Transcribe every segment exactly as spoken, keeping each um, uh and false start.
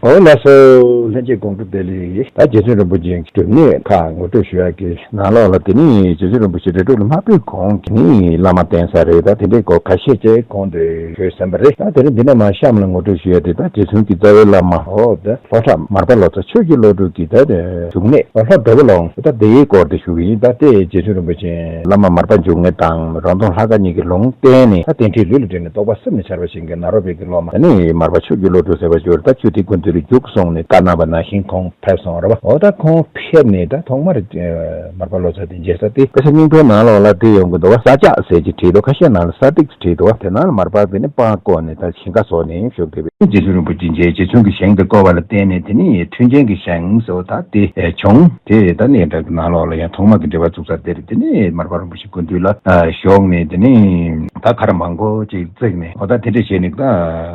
ཨོ་ལགས་སོ། ལྷན་རྒྱས་དགོང་དྲོ་བདེ་ལེགས། ད་རྗེ་བཙུན་རིན་པོ་ཆེའི་སྒྲུབ་གནས་ཁག་ངོ་སྤྲོད་ཞུ་ཡག་གི་ནང་ལོགས་ལ། དེ་ནི་རྗེ་བཙུན་རིན་པོ་ཆེ་རིགས་དྲུག་ལ་མ་ཕེབས་གོང་གི་ནི་བླ་མ་བསྟེན་ས་རེད། ད་དེ་འདྲའི་སྐོར་ཁ་ཤས་ཅིག་གོང་དུ་ཞུས་ཟིན་པ་རེད། ད་དེ་རིང་འདི་ནས་མར་གཤམ་ལ་ངོ་སྤྲོད་ཞུ་ཡག་དེ། ད་རྗེ་བཙུན་གྱི་རྩ་བའི་བླ་མ། ཨོ་ད་ལྷོ་བྲག་མར་པ་ལོ་ཙཱ་ཆོས་ཀྱི་བློ་གྲོས་ཀྱི་ད་བཞུགས་གནས་ལྷོ་བྲག་གྲོ་བོ་ལུང་། ད་དེའི་སྐོར་དེ་ཞུ་གི་ཡིན། ད་དེ་རྗེ་བཙུན་རིན་པོ་ཆེ་བླ་མ་མར་པ་འབྱུང་གནས་དང་རོང་སྟོན་ལྷ་ཁང་གཉིས་ཀྱི་ལུང་བསྟན་ནས། ད་དེ་འདྲའི་ལུས་ལ་དྲན་ནས་རྟོགས་པ་ཟབ་ནས་འཆར་བ་ཞིག་གི་ནཱ་རོ་པའི་གི་སློབ་མ། ད་ནི་མར་པ་ཆོས་ཀྱི་བློ་གྲོས་ཟེར་བ་ཞིག་ཡོད་རེད། ད་ཆོས་དེ་ཀུན་འདུས་ལ་རྒྱུགས་སོང་ནས་བཀའ་གནང་བ་ནང་བཞིན་ཁོང་ཕེབས་སོང་རེད་བ། འོ་ད་ཁོང་ཕེབས་ནས་ད་ཐོག་མར་ཨ་མར་པ་ལོ་ཙཱ་དེ་མཇལ་ས་དེ། དཔེ་ཆ་རྙིང་པའི་ནང་ལོགས་ལ་དེ་ཡོང་གི་འདུག་བ། ས་སྐྱ་ཟེར་གྱི་བྲིས་འདུག་ཁ་ཤས་ནང་ལ་ས་ཏིག་བྲིས་འདུག་བ། དེ་ནང་ལ་མར་པ་དེ་ནི་སྤང་བརྐོས་ནས་ད་ཞིང་ཁ་བཟོས་ནས་བཞུགས་བསྡད་པའི། རྗེ་བཙུན་རིན་པོ་ཆེ་མཇལ། རྗེ་བཙུན་གྱི་ཞིང་དེ་བརྐོས་པ་ལ་བརྟེན་ནས་དེ་ནི་མཐུན་རྐྱེན་གྱི་ཞིང་ཟེར་བ་ད་དེ་བྱུང་། དེ་ད་ནི་འདྲ་གི་ནང་ལོགས་ལ་ཡང་ཐོག་མ་གི་འབྲེལ་བ་བཙུགས་ས་དེ་རེད། དེ་ནི་མར་པ་རིན་པོ་ཆེ་སྐུ་མདུན་ལ་ཨ་བཞུགས་ནས་དེ་ནི་ད་མཁར་མང་པོ་ཅིག་བརྩིགས་ནས། འོ་ད་དེ་འདྲ་བྱས་ནས་ད་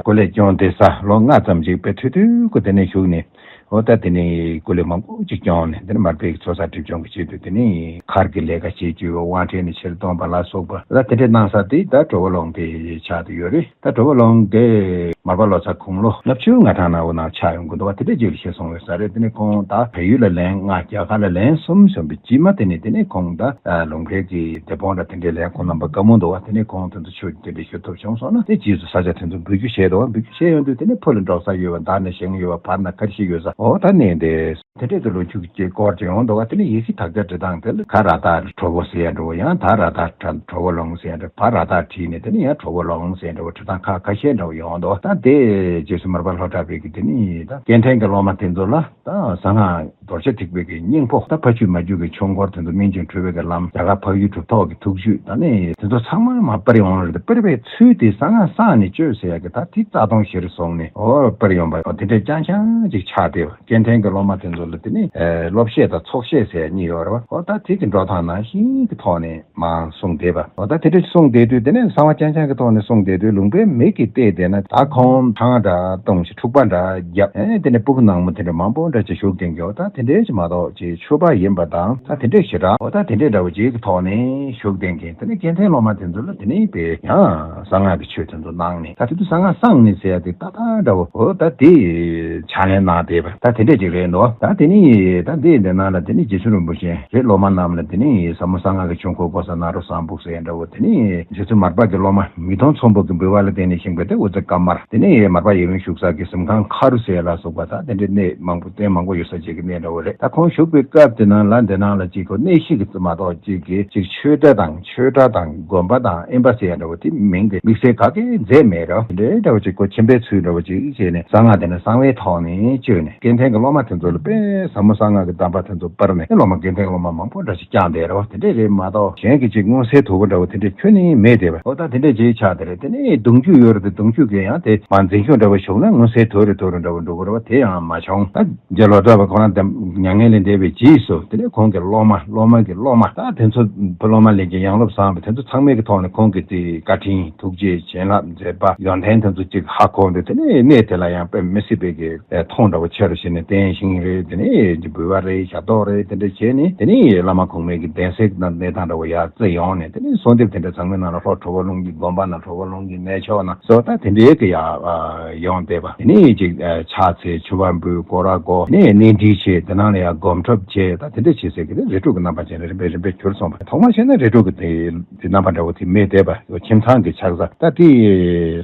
སྐུ་ལས་བསྐྱོན་ཏེ་ས་ལོ་ལྔ་ཙམ་ཅིག་དཔེ་ཐུང་ཐུང་གི་དེ་ནས་བཞུགས་ནས། འོ་ད་དེ་ནས་སྐུ་ལས་མང་པོ་ཅིག་བསྐྱོན་ནས་དེ་ནས་མར་པའི་ཚོགས་བསགས་སྒྲིབ་སྦྱོང་གི་ཆེད་དུ་དེ་ནས་མཁར་གྱི་ལས་ཀ་བྱེད་རྒྱུ། དབང་ཁྲིད་ནས་ཕྱིར་གཏོང་བ་ལ་སོགས་པ། ད་དེ་འདྲ་གནང་ས་དེ་ད་གྲོ་བོ་ལུང་དེ་ཆགས་བསྡད་ཡོད་རེད། ད་གྲོ་བོ་ལུང་དེ་མར་པ་ལོ་ཙཱ་དགུང་ལོ་ལྔ་བཅུ་ང་གྲངས་ནང་འོ་ནང་ཆགས་ཡོང་གི་འདུག་བ། དེ་འདྲ་ཅིག་ལ་གཤེགས་སོང་བའི་ས་རེད། དེ་ནས་ཁོང་ད་བལ་ཡུལ་ལ་ལན་ལྔ། རྒྱ་གར་ལ་ལན་གསུམ་སོང་བའི་རྗེས་མ་དེ་ནས་དེ་ནས་ཁོང་ད་ལུང་པའི་གི་སྡེ་དཔོན་ར་དེ་འདྲའི་ལན་ཁོང་རྣམ་པ་བཀའ་མོལ་འདུག་བ། དེ་ནས་ཁོང་དེ་ཚོ་ཆོས་དེ་འདྲ་ཞུ་ཐུབ་བྱུང་སོང་ན། དེ་རྗེས་སུ་ས་ཆ་དེ་ཚོ་འབུལ་རྒྱུ་བྱས་འདུག་བ། འབུལ་རྒྱུ་བྱས་ཡོང་དུས་དེ་ནས་ཕུ་ལ་འབྲོག་ས་ཡོད་བ། མདའ་ནས་ཞིང་ཡོད་བ། བར་ན་ཁར་ཤི་ཡོད་ས། འོ་ད་ནས་དེ། དེ་འདྲའི་དུ་ལོ་རྒྱུས་ཀྱི་སྐོར་ཅིག་ཡོང་འདུག་བ། དེ་ནས་ཡི་གེ་དག་ཆ་འབྲི་སྟངས་དེ་ལ་ག་ར་ད་གྲོ་བོ་ཟེར་ཡ་འདྲ་བོ། ཡང་ད་ར་ད་གྲོ་བོ་ལུང་ཟེར་ཡ་འདྲ། བ་ར་ད་བྲིས་ནས་དེ་ནས་ཡང་གྲོ་བོ་ལུང་ཟེར་ཡ་འདྲ་བོ་འབྲི་སྟངས་ཁ་ཁ་ཤས་འདྲ་བོ་ཡོང་འདུག་ད་དེ་རྗེས་སུ་མར་པ་ལྷོ་བྲག་པའི་གི་དེ་ནས་ད་སྐལ་ལྡན་གྱི་སློབ་མ་དེ་ཚོ་ལ་ད་གསང་སྔགས་རྡོ་རྗེ་ཐེག་པའི་གི་སྙིང་པོ། ད་ཕ་ཆུ་མ་རྒྱུད་ཀྱི་ཆོས་འཁོར་དེ་ཚོ་སྨིན་ཅིང་གྲུབ་པའི་གི་ལམ། རྒྱ་གར་འཕགས་ཡུལ་གྲུབ་ཐོབ་ཀྱི་ཐུགས་བཅུད། ད་ནི་དེ་ཚོ་ཚང་མ་མར་པར་ཡོང་བ་རེད། པར་བའི་ཚུལ་དེ་གསང་སྔགས་གསང་ནས་བཅོས་ཟེར་ཡ་གི་ད་དེ་རྩ་དོན་གཞིར་བཟུང་ནས་འོ་པར་ཡོང་བ། འོ་དེ་འདྲའི་རྐྱང་རྐྱང་ཅིག་ཆགས་བསྡད་པ། སྐལ་ལྡན་གྱི་སློབ་མ་དེ་ཚོ་ལ་དེ་ནི་ཨེ་སློབ་བཤད་དང་ཚོགས་བཤད་ཟེར་གཉིས་ཡོད་རེད་བ། འོ་ད་དེ་གི་འགྲོ་སྟངས་ནང་བཞིན་གྱི་ཐོག་ནས་མར་གསུངས་བསྡད་པ། འོ་ད་དེ་འདྲ་གསུངས་བསྡད་དུས་དེ་ནས་གསང་བ་རྐྱང་རྐྱང་གི་ཐོག་ནས་གསུངས་བསྡད་དུས་ལུང་པའི་མི་གིས་བལྟས་བསྡད་ན་ད་ཁོང་ཐང་འདྲ་གཏོང་ཞིག་འཁྲུག་པ་འདྲ་བརྒྱབ། ཨེ་དེ་ནས་སྤུ་གུ་ནག་མོ་དེ་འདྲ་མང་པོ་འདྲ་ཅིག་ཞུགས་བསྡད་མཁན། འོ་ད་དེ་འདྲའི་ཅིག་མ་གཏོགས་ཅིག་ཆོས་པ་ཡིན་པ་དང་ད་དེ་འདྲའི་ཞེ་དྲག་འོ་ད་དེ་འདྲའི་འདྲ་བོ་ཅིག་གི་ཐོག་ནས་ཞུགས་བསྡད་མཁན། དེ་ནས་སྐལ་ལྡན་སློབ་མ་དེ་ཚོ་ལ་དེ་ནས་དཔེ་ཡང་གསང་སྔགས་ཀྱི་ཆོས་དེ་ཚོ་གནང་ནས། ད་དེ་དུས་གསང་སྔགས་གསང་ནས་ཟེར་ཡ་དེ་ཏག་ཏག་འདྲ་བོ། འོ་ད་དེ་ཕྱག་ལེན་གནང་བསྡད་པ་ད་དེ་འདྲས་ཅིག་རེད་འདུག་ད་དེ་ནི་ད་འདི་འདི་ནང་ལ་དེ་ནི་རྗེ་བཙུན་རིན་པོ་ཆེ་རེད། སློབ་མ་རྣམས་ལ་དེ་ནི་ཟབ་མོ་གསང་སྔགས་ཀྱི་ཆོས་འཁོར་བསྐོར་ས་ནཱ་རོ་བཟང་པོ་ཟེར་ཡ་འདྲ་བོ། དེ་ནི་རྗེ་བཙུན་མར་པ་གི་སློབ་མ་མིག་མཐོང་ཚོམ་བུ་གི་འབུལ་བ་ལ་བརྟེན་ནས་བཞེངས་པའི་དེ་དབུ་རྩེ་ཀ་མར། དེ་ནི་མར་པ་ཡབ་ཡུམ་བཞུགས་ས་གི་གཟིམ་ཁང་ཁ་རུ་ཟེར་ཡ་ལ་སོགས་པ་ད་དེ་འདྲའི་གནས་མང་པོ་རྟེན་མང་པོ་ཡོད་ས་ཅིག་གི་གནས་འདྲ་བོ་རེད། ད་ཁོང་བཞུགས་པའི་སྐབས་དེ་ནང་ལ་འདི་ནང་ལ་ཅིག་གོ་གནས་གཞི་གི་མ་གཏོགས་ཅིག་གི་ཅིག་ཆོས་གྲྭ་དང་ཆོས་གྲྭ་དང་དགོན་པ་དང་དབེན་པ་ཟེར་ཡ་འདྲ་བོ་དེ་མིང་གི་དམིགས་བསལ་ག་གེ་མཛད་མེད་ར། དེ་འདྲའི་འདྲ་བོ་ཅིག་གོ་ཁྱིམ་པའི་ཚུལ་འདྲ་བོ་ཅིག་བྱས་ནས་གསང་སྔགས་དེ་ནི་གསང་བའི་ཐོག་ནས་བཅོས་ནས་སྐལ་ལྡན་གྱི་སློབ་མ་དེ་ཚོ་ལ་དཔེ་ཟབ་མོ་གསང་སྔགས་ཀྱི་གདམས་པ་དེ་ཚོ་སྤར་ནས་སློབ་མ་སྐལ་ལྡན་གྱི་སློབ་མ་མང་པོ་འདྲ་ཞིག་བསྐྱངས་བསྡད་ར་བ། དེ་འདྲས་རེད་མ་གཏོགས་གཞན་གྱི་ཅིག་མངོན་གསལ་དོད་པོ་འདྲ་བོ་དེ་འདྲས་ཁྱོན་ནས་མེད་བསྡད་པ། འོ་ད་དེ་འདྲས་ཅིག་ཆགས་བསྡད་རེད། དེ་ནས་གདུང་རྒྱུད་ཡོད་རེད་དེ་གདུང་རྒྱུད་ཀྱི་ཡང་དེ་མ་འཛིན་སྐྱོང་འདྲ་བོ་བྱུང་ན་མངོན་གསལ་དོད་རེ་དོད་རེ་འདྲ་བོ་འགྲོ་གི་རེད་བ། དེ་ཡང་མ་བྱུང་། ད་རྗེ་ལོ་ཙཱ་བ་ཁོ་རང་དེ་མྱ་ངན་ལས་འདས་པའི་རྗེས་སུ་དེ་ནས་ཁོང་གི་སློབ་མ་སློབ་མ་གི་སློབ་མ་ད་དེ་ཚོ་བུ་སློབ་མ་ལས་ཀྱི་ཡང་སློབ་བཟང་བ་དེ་ཚོ་ཚང་མའི་གི་ཐོག་ནས་ཁོང་གི་དེ་བཀའ་དྲིན་ཐུགས་རྗེ་བྱིན་རླབས་མཛད་པ་ཡོན་ཏན་དེ་ཚོ་གཅིག་ཧ་གོ་འདུག་དེ་ནས་གནས་དེ་ལ་ཡང་དཔེ་མི་སྲིད་པའི་གི་མཐོང་འདྲ་བོ་ཆེ་རུ་ཕྱིན་ནས་རྟེན་བཞེངས་རེད། དེ་ནས་འབུལ་བ་རེད། ཞབས་ཏོག་རེད། དེ་འདྲ་བྱས་ནས་དེ་ནས་བླ་མ་གོང་མའི་གི་གདན་སའི་གནས་སྟངས་འདྲ་བོ་ཡར་བརྩིས་ཡོང་ནས་དེ་ནས་གསོལ་འདེབས་དེ་འདྲ་ཚང་མའི་ནང་ལ་ལྷོ་གྲོ་བོ་ལུང་གི་དགོན་པ་ན་གྲོ་བོ་ལུང་གི་གནས་མཆོག་ན་སོ་ད་དེ་འདྲའི་གི་ཡར་ཡོང་བསྡད་པ། དེ་ནས་ཅིག་ཕྱག་འཚལ་ཕྱུ་པ་འབུལ་སྐོར་ར་སྐོར་ནས་གནས་འདྲེན་བྱས། དེ་ནང་ལ་ཡང་སྒོམ་སྒྲུབ་བྱས། ད་དེ་འདྲ་བྱེད་སའི་གི་རིགས་དྲུག་གི་རྣམ་པ་ཅན་རིམ་པས་རིམ་པས་གྱུར་སོང་བ། ཐོག་མ་བྱས་ན་རིགས་དྲུག་གི་དེ་དེ་རྣམ་པ་འདྲ་བོ་དེ་མེད་བསྡད་པ། ཁྱིམ་ཚང་གི་ཆགས་ས་ད་དེ་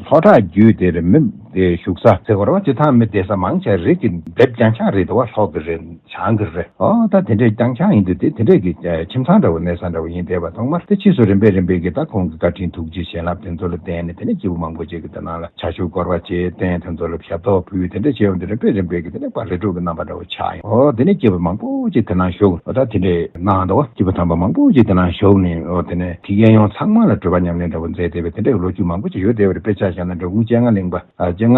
ལྷོ་བྲག་བརྒྱུད་དེར་མི་དེ་བཞུགས་ས་ཟེར་དགོས་རེད་བ། སྤྱིར་བཏང་མི་བསྡད་ས་མང་ཆེ་རིགས་ཀྱི་འདེབས་རྐྱང་རྐྱང་རེད་འདུག་བ། ལྷོ་གི་རེད། བྱང་གི་རེད། ཨོ་ད་དེ་འདྲའི་རྐྱང་རྐྱང་ཡིན་དུས་དེ་དེ་འདྲའི་གི་ཁྱིམ་ཚང་འདྲ་བོ་གནས་ས་འདྲ་བོ་ཡིན་བསྡད་པ། ཐོག་མར་དེ་ཕྱིས་སུ་རིམ་པས་རིམ་པས་ཀྱི་ད་ཁོང་གི་བཀའ་དྲིན་ཐུགས་རྗེ་བྱིན་རླབས་དེ་ཚོ་ལ་བརྟེན་ནས་དེ་ནས་སྐྱེས་བུ་མང་པོ་ཅིག་གི་དེ་ནང་ལ་ཕྱག་ཞུ་སྐོར་བ་བྱས། རྟེན་དེ་ཚོ་ལ་ཞབས་ཏོག་ཕུལ། དེ་འདྲ་བྱས་ཡོང་དུས་རིམ་པས་རིམ་པས་ཀྱི་དེ་ནས་ཕར་རིགས་དྲུག་གི་རྣམ་པ་འདྲ་བོ་ཆགས་ཡོང་། ཨོ་དེ་ནས་སྐྱེས་བུ་མང་པོ་ཅིག་དེ་ནང་ཞུགས། ཨོ་ད་དེ་འདྲས་གནང་འདུག་སྐྱེས་བུ་དམ་པ་མང་པོ་ཅིག་དེ་ནང་ཞུགས་ནས། ཨོ་དེ་ནས་དེ་གཡས་གཡོན་ཚང་མ་ལ་སྒྲུབ་པ་ཉམས་ལེན་འདྲ་བོ་མཛད་བསྡད་པའི་དེ་འདྲའི་ལོ་རྒྱུས་མང་པོ་ཅིག་ཡོད་བསྡད་པ་རེད། དཔེ་ཆ་བཞག་ན་འབྲི་གུང་སྤྱན་སྔ་གླིང་པ། ཨ་སྤྱན་སྔ་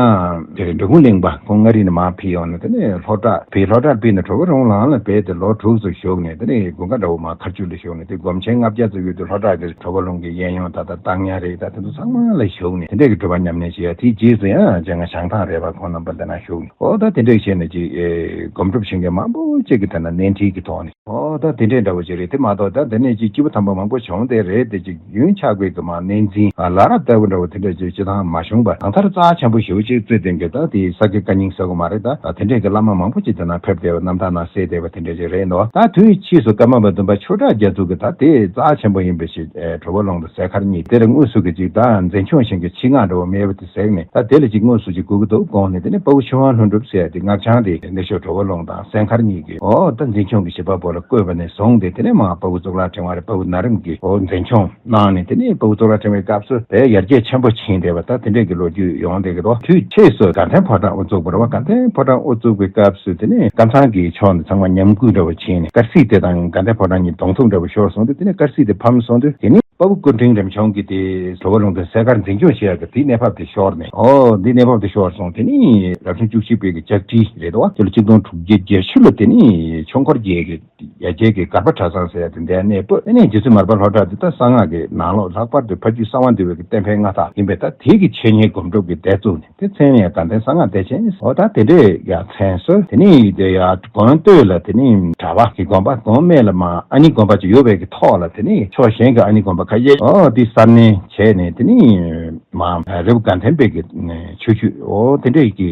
དེ་རེད། འབྲི་གུང་གླིང་པ་ཁོང་མངའ་རིས་ནས་མར་ཕེབས་ཡོང་ནས་དེ་ནས་ལྷོ་བྲག་བོད་ལྷོ་བྲག་ཕེབས་ནས་གྲོ་བོ་ལུང་ལ་ཕེབས་ཏེ་ལོ་དྲུག་ཙམ་བཞུགས་ནས་དེ་ནས་དགུན་ཁ་འདྲ་བོ་མར་མཁར་ཆུ་ལ་བཞུགས་ནས་དེ་སྒོམ་ཆེན་ལྔ་བརྒྱ་ཙམ་ཡོད་དུས་ལྷོ་བྲག་གི་གྲོ་བོ་ལུང་གི་གཡས་གཡོན་ད་ལྟ་བཏང་ཉ་རེད། ད་དེ་ཚོ་ཚང་མ་ལ་བཞུགས་ནས་དེ་འདྲས་ཀྱི་སྒྲུབ་པ་ཉམས་ལེན་བྱེད་ཡ། དེའི་རྗེས་སུ་ཡང་སྤྱན་སྔ་བྱང་ཐང་རས་པ་ཁོང་རྣམ་པ་དེ་ན་བཞུགས་ནས། ཨོ་ད་དེ་འདྲས་བྱས་ནས་ཅིག་ཨེ་སྒོམ་སྒྲུབ་བྱེད་མཁན་མང་པོ་ཅིག་གི་དེ་ན་གནས་འཁྲིད་ཀྱི་ཐོག་ནས། ཨོ་ད་དེ་འདྲས་འདྲ་བོ་ཅིག་རེད། དེ་མ་གཏོགས་ད་དེ་ནས་ཅིག་སྐྱིད་པོ་ཐང་པ་མང་པོ་བྱུང་དེ་རེད། དེ་ཅིག་རྒྱུན་ཆགས་པའི་གི་མ་གནས་འཛིན་ཨ་ལ་རབས་ལྟ་བུ་འདྲ་བོ་དེ་འདྲས་ཅིག་སྤྱི་བཏང་མ་བྱུང་བ། གང་ལྟར་རྩ་ཆེན་པོ་ཞེ་པོ་ཅིག་བརྩི་དེ་གི་ད་དེ་ས་དགེ་བཀའ་རྙིང་ཟེར་གོ་མ་རེད། ད་ད་དེ་འདྲས་གི་བླ་མ་མང་པོ་ཅིག་དེ་ན་ཕེབས་བསྡད་པ་རྣམ་ཐར་ནང་གསལ་བསྡད་པ་དེ་འདྲས་ཅིག་རེད་འདུག་ད་དུས་ཕྱིས་སུ་ཀརྨ་པ་བདུན་པ་ཆོས་གྲགས་རྒྱ་མཚོ་གི་ད་དེ་རྩ་ཆེན་པོ་ཡིན་པའི་ཞིག་ཨེ་གྲོ་བོ་ལུང་དང་སྲས་མཁར་གཉིས་དེ་ལ་དངོས་སུ་གི་ཅིག་ད་འཛིན་སྐྱོང་བྱེད་མཁན་གྱི་ཆེད་མངགས་འདྲ་བོ་མེད་པ་དེ་ཟེར་ནས་ད་དེ་ལ་ཅིག་དངོས་སུ་ཅིག་དགོས་ཀྱི་འདུག་དགོངས་ནས། དེ་ནས་དཔའ་བོ་ཆོས་དབང་ལྷུན་གྲུབ་ཟེར་ཡ་དེ་སྔགས་འཆང་དེ་གནས་མཆོག་གྲོ་བོ་ལུང་དང་སྲས་མཁར་གཉིས་ཀྱི་ཨོ་ད་འཛིན་སྐྱོང་གི་བྱེད་པ་པོ་ལ་བསྐོས་པ་ནས་བཟུང་སྟེ། དེ་ནས་མར་དཔའ་བོ་གཙུག་ལག་ཕྲེང་བ་རེད། དཔའ་བོ་ན་རིམ་གྱི་ཨོ་འཛིན་སྐྱོང་གནང་ནས། དེ་ནས་དཔའ་བོ་གཙུག་ལག་ཕྲེང་བའི་སྐབས་སུ་དཔེ་ཡར་རྒྱས་ཆེན་པོ་ཕྱིན་བསྡད་པ་ད་དེ་འདྲས་ཀྱི་ལོ་རྒྱུས་ཡོང་བསྡད་ཀྱི་འདུག་དུས་ཕྱིས་སུ་དགའ་ལྡན་ཕོ་བྲང་དབུ་བཙུགས་པ་རེད་བ། དགའ་ལྡན་ཕོ་བྲང་དབུ་བཙུགས་པའི་སྐབས་སུ་དེ་ནས་ཀམ་ཚང་གི་ཕྱོགས་ནས་ཚང་མ་ཉམས་རྒུད་འདྲ་བོ་ཕྱིན་ནས་དཀར་གསིལ་དེ་དང་དགའ་ལྡན་ཕོ་བྲང་གཉིས་གདོང་ཐུག་འདྲ་བོ་ཤོར་སོང་དུས། དེ་ནས་དཀར་གསིལ་དེ་ཕམ་སོང་དུས། དེ་ནས་དཔའ་བོ་སྐུ་ཕྲེང་རིམ་བྱོན་གྱི་དེ་གྲོ་བོ་ལུང་དང་སྲས་མཁར་འཛིན་སྐྱོང་བྱེད་ཡག་གི་དེའི་གནས་བབ་དེ་ཤོར་ནས། ཨོ་འདི་གནས་བབ་དེ་ཤོར་སོང་། དེ་ནས་རབ་བྱུང་བཅུ་གཅིག་པའི་གི་ལྕགས་སྤྲེལ་རེད་དོ། དེ་ལ་གཅིག་སྟོང་དྲུག་བརྒྱ་བརྒྱད་ཅུ་ལ་དེ་ནས་ཆོས་འཁོར་རྒྱལ་གྱི་ཡ་གྱལ་གྱི་གར་པ་གྲྭ་ཚང་ཟེར་ཡ་དེ་འདྲའི་གནས་སྤོས། དེ་ནས་རྗེ་བཙུན་མར་པ་ལྷོ་བྲག་དེ་ད་གསང་སྔགས་ཀྱི་ནང་ལོགས་ལྷག་པར་དུ་ཕ་རྒྱུད་གསང་བ་འདུས་པའི་གི་བསྟན་པའི་མངའ་བདག་ཡིན་པས། ད་དེ་གི་འཆད་ཉན་སྒོམ་སྒྲུབ་ཀྱི་སྡེ་བཙུགས་ནས། དེ་མཚན་ནས་དགའ་ལྡན་གསང་སྔགས་བདེ་ཆེན། འོ་ད་དེ་འདྲས་ཡ་མཚན་གསོལ། དེ་ནས་དེ་ཡ་དགོན་སྟོད་ལ་དེ་ནས་གྲྭ་པ་གི་དགོན་པ་དགོན་སྨད་ལ་མ་ཨ་ནི་དགོན་པ་ཅིག་ཡོད་པའི་གི་ཐོག་ལ། དེ་ནས་ཕྱོགས་གཞན་གྱི་ཨ་ནི་དགོན་པ་ཁ་ཤས་འོ་དེ་གསར་སྣོན་བྱས་ནས། དེ་ནས་མ་རི་བོ་དགའ་ལྡན་པའི་གི་ཆོས་བརྒྱུད་འོ་དེ་འདྲས་ཀྱི་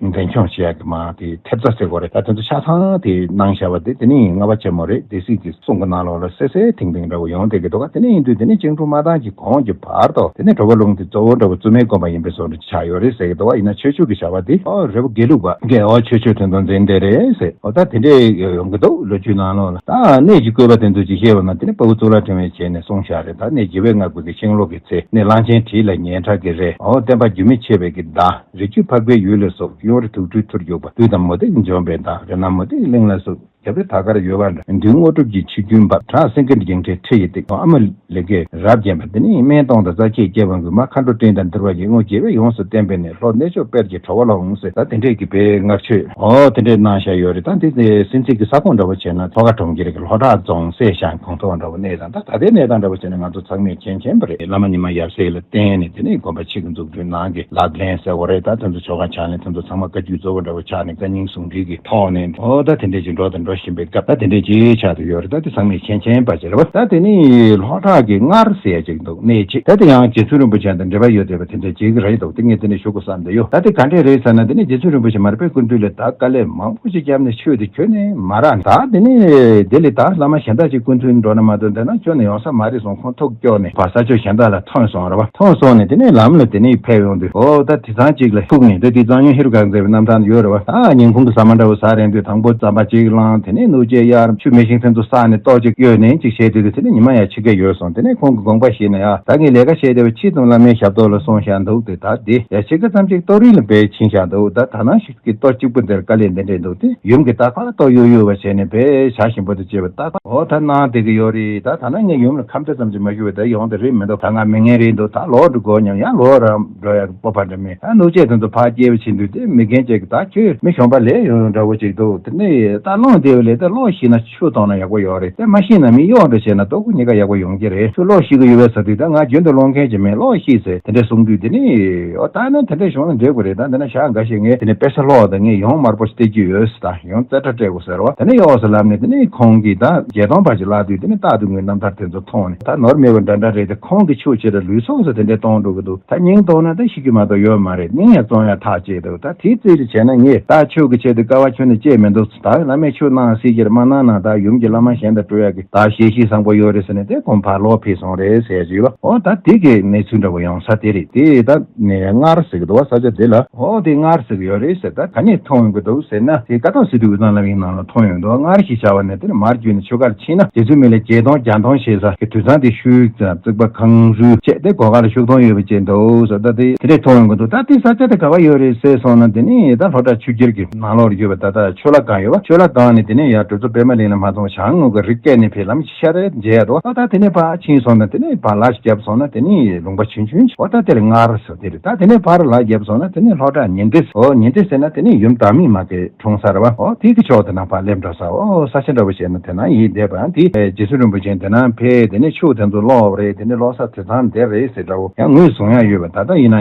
འཛིན་སྐྱོང་བྱེད་ཡག་གི་མ་དེ་ཐེབས་རྩ་ཟེར་དགོས་རེད། ད་དེ་ཚོ་ཆ་ཚང་དེ་གནང་བཞག་པ་དེ་དེ་ནི་ལྔ་པ་ཆེན་མོ་རེད། སྡེ་སྲིད་ཀྱི་གསུང་གི་ནང་ལོགས་ལ་གསལ་གསལ་ཐིང་ཐིང་འདྲ་བོ་ཡོང་བསྡད་ཀྱི་འདུག་ག་དེ་ནས་ཡིན་དུས་དེ་ནས་ཅང་ཀྲུང་མ་ཏང་གི་གོང་གི་བར་དུ་དེ་ནས་གྲོ་བོ་ལུང་དེ་གཙོ་བོ་འདྲ་བོ་བཙུན་མའི་དགོན་པ་ཡིན་པའི་བཟོ་འདྲ་ཆགས་ཡོད་རེད་ཟེར་གྱི་འདུག་ག་ཡིན་ན་ཆོས་ཕྱོགས་ཀྱི་བྱ་བ་དེ་ཨོ་རི་བོ་དགེ་ལུགས་པ་གིས་ཨོ་ཆོས་ཕྱོགས་དེ་ཚོ་འཛིན་བསྡད་རེད་ཟེར། ཨོ་ད་དེ་འདྲས་ཡོང་གི་འདུག་ལོ་རྒྱུས་ནང་ལོགས་ལ། ད་གནས་ཀྱི་བཀོད་པ་དེ་ཚོ་ཅིག་བཤད་པ་ན། དེ་ནས་དཔའ་བོ་གཙུག་ལག་ཕྲེང་བའི་ཞལ་ནས་གསུངས་བཞག་རེད། ད་གནས་རྗེ་བོད་ལྔ་པོ་གི་ཤིང་ལོ་གི་ཚེ། གནས་གླང་ཆེན་བྲིས་ལ་ཉེ་ཕྲ་གི་རེད། ཨོ་བསྟན་པ་རྒྱུན་མི་ཆད་པའི་གི་བརྡ། རི་རྒྱུད་འཕགས་པའི་ཡུལ་ལ་སོགས། གཡུང་རི་དུག་སྦྲུལ་ཐུར་རྒྱུག་པ། བདུད་དང་མུ་སྟེགས་འཇོམས་པའི་བརྡ། རི་ནག་མུ་སྟེགས་གླིང་ལ་སོགས། རྒྱབ་རི་དར་དཀར་ཡོལ་བ་ལ། བདུད་དངོས་གྲུབ་ཀྱི་ཆུ་རྒྱུན་འབབ། བྲག་སེང་གེ་འགྱིང་ཁྲིའི་ཁྲི་ཡི་སྟེང་དུ། ཨ་མ་ལི་ཀའི་རབ་བརྒྱན་པ། དེ་ནས་སྨན་སྟོང་དང་རྩ་ཆེའི་སྐྱེ་བ་འགུལ། མ་མཁའ་འགྲོ་སྤྲིན་དང་འདུལ་བ་ཡི། དངོས་དགེ་བའི་ཡོངས་སུ་བསྟན་པའི་གནས། ལྷོ་གནས་མཆོག་དཔལ་གྱི་གྲོ་བོ་ལུང་ཟེར། ད་དེ་འདྲས་ཀྱི་དཔེ་བསྔགས་བརྗོད་ཨོ་དེ་འདྲས་གནང་བཞག་ཡོད་རེད། ད་འདི་དེ་སེམས་ཚིག་གི་ས་ཁོངས་འདྲ་བོ་བྱས་ན་ལྷོ་ཁ་གྲོང་ཁྱེར་གྱི་ལྷོ་བྲག་རྫོང་སྲས་ཤང་གོང་ཐོག་འདྲ་བོ་གནས་དང་། ད་ད་ལྟའི་གནས་སྟངས་འདྲ་བོ་བྱས་ན་ང་ཚོ་ཚང་མས་མཁྱེན་མཁྱེན་པ་རེད། བླ་མ་ཉི་མ་ཡབ་སྲས་ལ་བརྟེན་ནས་དེ་ནས་དགོན་པ་ཆེ་གི་འཛུགས་སྐྲུན་ནང་གི་ལག་ལེན་ཟེར་བ་རེད། ད་དེ་ཚོ་ཆོ་ག་ཕྱག་ལེན་དེ་ཚོ་ཚང་མ་བཀའ་བརྒྱུད་གཙོ་བོ་འདྲ་བོ་ཆགས་ནས་བཀའ་རྙིང་ཟུང་འབྲེལ་གྱི་ཐོག་ནས་ཨོ་ད་དེ་འདྲས་ཀྱི་འགྲོ་དང་འགྲོ་བཞིན་པའི་སྐབས། ད་དེ་འདྲས་ཅིག་ཆགས་བསྡད་ཡོད་རེད། ད་དེ་ཚང་མས་མཁྱེན་མཁྱེན་པ་ཅིག་རེད་བ། ད་དེ་ནི་ལྷོ་བྲག་གི་སྔར་ཟེར་ཡ་ཅིག་འདུག་གནས་ཅིག་ད་དེ་ཡང་རྗེ་བཙུན་རིན་པོ་ཆེ་དང་འབྲེལ་བ་ཡོད་བསྡད་པ་དེ་འདྲས་ཅིག་རེད་འདུག་དེ་ངས་དེ་ནས་ཞུ་དགོས་བསམ་བསྡད་ཡོད། ད་དེ་ག་འདྲས་རེད་ཟེར་ན། དེ་ནས་རྗེ་བཙུན་རིན་པོ་ཆེ་མར་པའི་སྐུ་མདུན་ལ་ད་དཀའ་ལས་མང་པོ་ཞིག་བརྒྱབ་ནས་ཆོས་དེ་ཁྱོན་ནས་མ་རག་ནས། ད་དེ་ནས་དེ་ལས་ད་བླ་མ་གཞན་དག་ཅིག་སྐུ་མདུན་འགྲོ་ན་མ་གཏོགས་འདི་ན་ཁྱོན་ནས་ཡོང་ས་མ་རེད་གསུངས། ཁོང་ཐུགས་སྐྱོ་ནས་ཕར་ས་ཕྱོགས་གཞན་དག་ལ་ཐོན་སོང་ར་བ། ཐོན་སོང་ནས་དེ་ནས་ལམ་ལ་དེ་ནས་ཕེབས་ཡོང་དུས་ཨོ་ད་དེ་ཚང་ཅིག་ལ་ཐུག་ནས། ད་དེ་གཙང་སྨྱོན་ཧེ་རུ་ཀ་མཛད་པའི་རྣམ་ཐར་ཡོད་ར་བ། ད་ཉིན་གུང་གི་ཟ་མ་འདྲ་བོ་ཟ་རན་དུས་དང་པོ་རྩམ་པ་ཅིག་བླངས། དེ་ནས་སྣོད་ཆས་གཡར། ཆུ་མེ་ཤིང་དེ་ཚོ་བསགས་ནས་ལྟོ་ཅིག་གཡོས་ནས་ཅིག་བྱས་དུས། དེ་ནས་ཉི་མ་ཡང་ཕྱེད་ཀ་ཡོལ་སོང་། དེ་ནས་ཁོང་གི་དགོངས་པ་བཞེས་ནས་ཡ་ད་ངས་ལས་ཀ་བྱས་བསྡད་པ་ཕྱིས་དང་བླ་མའི་ཞབས་ཏོག་ལ་སོང་བཞག་འདུག་དེ་ད་དེ་ཡ་ཕྱེད་ཀ་ཙམ་ཅིག་ལྟོ་རིས་ལ་འབད་ཕྱིན་བཞག་འདུག་ད་ད་ནང་ཞིག་གི་ལྟོ་གཅིག་པུ་འདིར་དཀའ་ལས་འདི་འདྲས་འདུག་དེ་ཡུམ་གྱིས་ད་ཕར་ལྟོ་གཡུག་གཡུག་པ་བྱས་ནས་དཔེ་བྱ་ཞིམ་པོ་དང་བཅས་པ་ད་ཕར་ཨོ་ད་གནང་བསྡད་ཀྱི་ཡོད་རེད། ད་ད་ནང་ངས་ཡུམ་ལ་ཁ་འབྲལ་ཙམ་ཅིག་མ་ཞུས་པ་ད་ཡོང་དེ་རེད་མི་འདུག་ད་ང་མི་ངན་རེད་འདུག་ད་ལོག་འགྲོ་དགོས་སྙམ། ཡང་ལོག་ར་འགྲོ་ཡག་གི་སྤོབས་པ་འདྲ་མེད། ད་སྣོད་ཆས་དེ་ཚོ་ཕར་སྐྱེལ་བ་ཕྱིན་དུས་དེ་མི་རྒན་ཅིག་གིས་ད་ཁྱོད་མི་གཞོན་པ་ལས་ཡོང་འདྲ་བོ་ཅིག་འདུག་དེ་ནས་ད་རླུང་བདེ་བ་ལས་ད་གློག་ཤིག་ན་ཆུ་གཏོང་ན་ཡག་པོ་ཡོད་རེད། དེ་མ་ཤིག་ན་མི་གཡོག་འདྲ་བྱས་ན་ལྟོ་གོས་གཉིས་ཀ་ཡག་པོ་ཡོང་གི་རེད། ཁྱོད་གློག་ཤིག་གི་ཡོད་པས་ཟེར་དུས་ད་ང་རྒྱུན་དུ་སློང་མཁན་ཅིག་མིན། གློག་ཤིག་ཟེར་དེ་འདྲས་གསུང་དུས་དེ་ནས་ཨོ་ད་ནི་དེ་འདྲས་བྱུང་ན་འགྲིག་གི་རེད། ད་འདི་ན་ཞག་འགའ་ཤས་ངས་དེ་ནས་དཔེ་ཆ་ཀློག་དང་ངས་ཡང་དམར་པོ་སྟེར་རྒྱུ་ཡོད་ཟེར། ད་ཡང་རྩེ་གྲ་སྤྲད་དགོས་ཟེར་བ། དེ་ནས་ཡོག་ཟེར་ལབ་ནས་དེ་ནས་ཁོང་གིས་ད་བརྒྱད་སྟོང་བར་གྱི་བཀླགས་དུས་དེ་ནས་རྟག་ཏུ་ངའི་རྣམ་ཐར་དེ་ཚོ་མཐོང་ནས་ད་ནོར་མེད་པ་འདྲ་འདྲ་རེད་དེ། ཁོང་གི་ཆོས་ཆེད་དུ་ལུས་སྲོག་ཟེར་དེ་འདྲས་གཏོང་འགྲོ་གི་འདུག་ད་སྙིང་གཏོང་ན་ད་ཤི་རྒྱུ་མ་གཏོགས་ཡོད་མ་རེད། སྙིང་ཡང་གཏོང་ཡ་ཐག་བཅད་འདུག་ད་དེའི་རྩིས་ལ་བྱས་ན་ངས་ད་ཆོས་ཀྱི་ཆེད་དུ་དཀའ་བ་ཁྱོན་ནས་སྤྱད་མི་འདུག་ད་བླ་མས་ཆོས་གནང་སྲིད་ཀྱི་རེད། མ་གནང་ན་ད་ཡུམ་གྱི་བླ་མ་གཞན་དང་སྤྲོད་ཡག་གི་ད་ཞལ་བཞེས་བཟང་པོ་ཡོད་རེད་ཟེར་ནས་དེ་ཁོང་ཕར་ལོག་ཕེབས་སོང་རེད་ཟེར་ཞུས་པ། ཨོ་ད་དེ་གི་གནས་ཚུལ་འདྲ་བོ་ཡོང་ས་དེ་རེད། དེ་ད་ནས་སྔར་ཟེར་གི་འདུག་བ། ས་ཆ་དེ་ལ་ཨོ་དེ་སྔར་ཟེར་གི་ཡོད་རེད་ཟེར། ད་ག་ནས་མཐོང་ཡོང་གི་འདུག་ཟེར་ན། དེ་ཀ་ཐོག་སི་ཏུ་དབུས་གཙང་བླ་མའི་ནང་ལ་མཐོང་ཡོང་འདུག་སྔར་ཞིག་བྱ་བ་ནས་དེ་ནས་མར་བརྒྱུད་ནས་ཆོས་སྒར་ཕྱིན་ན་རྗེ་བཙུན་མི་ལ་བརྒྱད་སྟོང་བརྒྱ་སྟོང་ཞེས་ས་གི་དུད་ཚང་དེ་ཤུལ་ཙམ་བརྩིགས་པ་གངས་རུལ་བཅས་ཏེ་སྒོ་ཁ་ལ་ཤུག་སྡོང་ཡོད་པ་བཅས་འདུག་ཟེར། ད་དེ་དེ་འདྲས་མཐོང་ཡོང་གི་འདུག་ད་དེ་ས་ཆ་དེ་ག་བ་ཡོད་རེད་ཟེར་སོང་ན། དེ་ནས་ད་ལྷོ་བྲག་ཆུ་རྒྱལ་གྱི་ནང་ལོགས་ལ་ཡོད་པ་ད་ལྟ་ཆོས་ལ་སྒང་ཡོད་པ། ཆོས་ལ་སྒང་ནས་དེ་ནས་ཡར་གྲུབ་ཐོབ་པད་མ་གླིང་ལ་མ་སོང་བ་བྱང་ངོས་ཀྱི་རི་སྐེད་ནས་ཕེབས་ལམ་ཤར་རེ་མཇལ་ཡ་འདུག་ཨ་ད་དེ་ནས་ཕར་ཕྱིན་སོང་ན་དེ་ནས་ཕར་ལ་ཞིག་བརྒྱབ་སོང་ན་དེ་ནས་ལུང་པ་ཆུང་ཆུང་ཞིག་ཨོ་ད་དེ་ལ་སྔར་ཟེར་དེ་རེད། ད་དེ་ནས་ཕར་ལ་བརྒྱབ་སོང་ན་དེ་ནས་ལྷོ་བྲག་ཉི་ཟླ། ཨོ་ཉི་ཟླ་ཟེར་ན་དེ་ནས་ཡུམ་བདག་མེད་མ་གི་འཁྲུངས་ས་རེད་བ། ཨོ་དེ་གི་ཕྱོགས་དེ་ན་ཕར་སླེབས་འགྲོ་ས། ཨོ་ས་ཆ་འདྲ་བོ་བྱས་ན་དེ་ན་ཡིན་བསྡད་པ། ཡང་དེ་རྗེ་བཙུན་རིན་པོ་ཆེ་དེ་ན་ཕེབས་དེ་ནས་ཆོས་དེ་ཚོ་ཀློག་པ་རེད། དེ་ནས་ཀློག་ས་དེ་ཚང་དེ་རེད་ཟེར་འདྲ་བོ་ཡང་ངོས་བཟུང་ཡ་ཡོད་པ། ད་ལྟ་ཡིན་ན་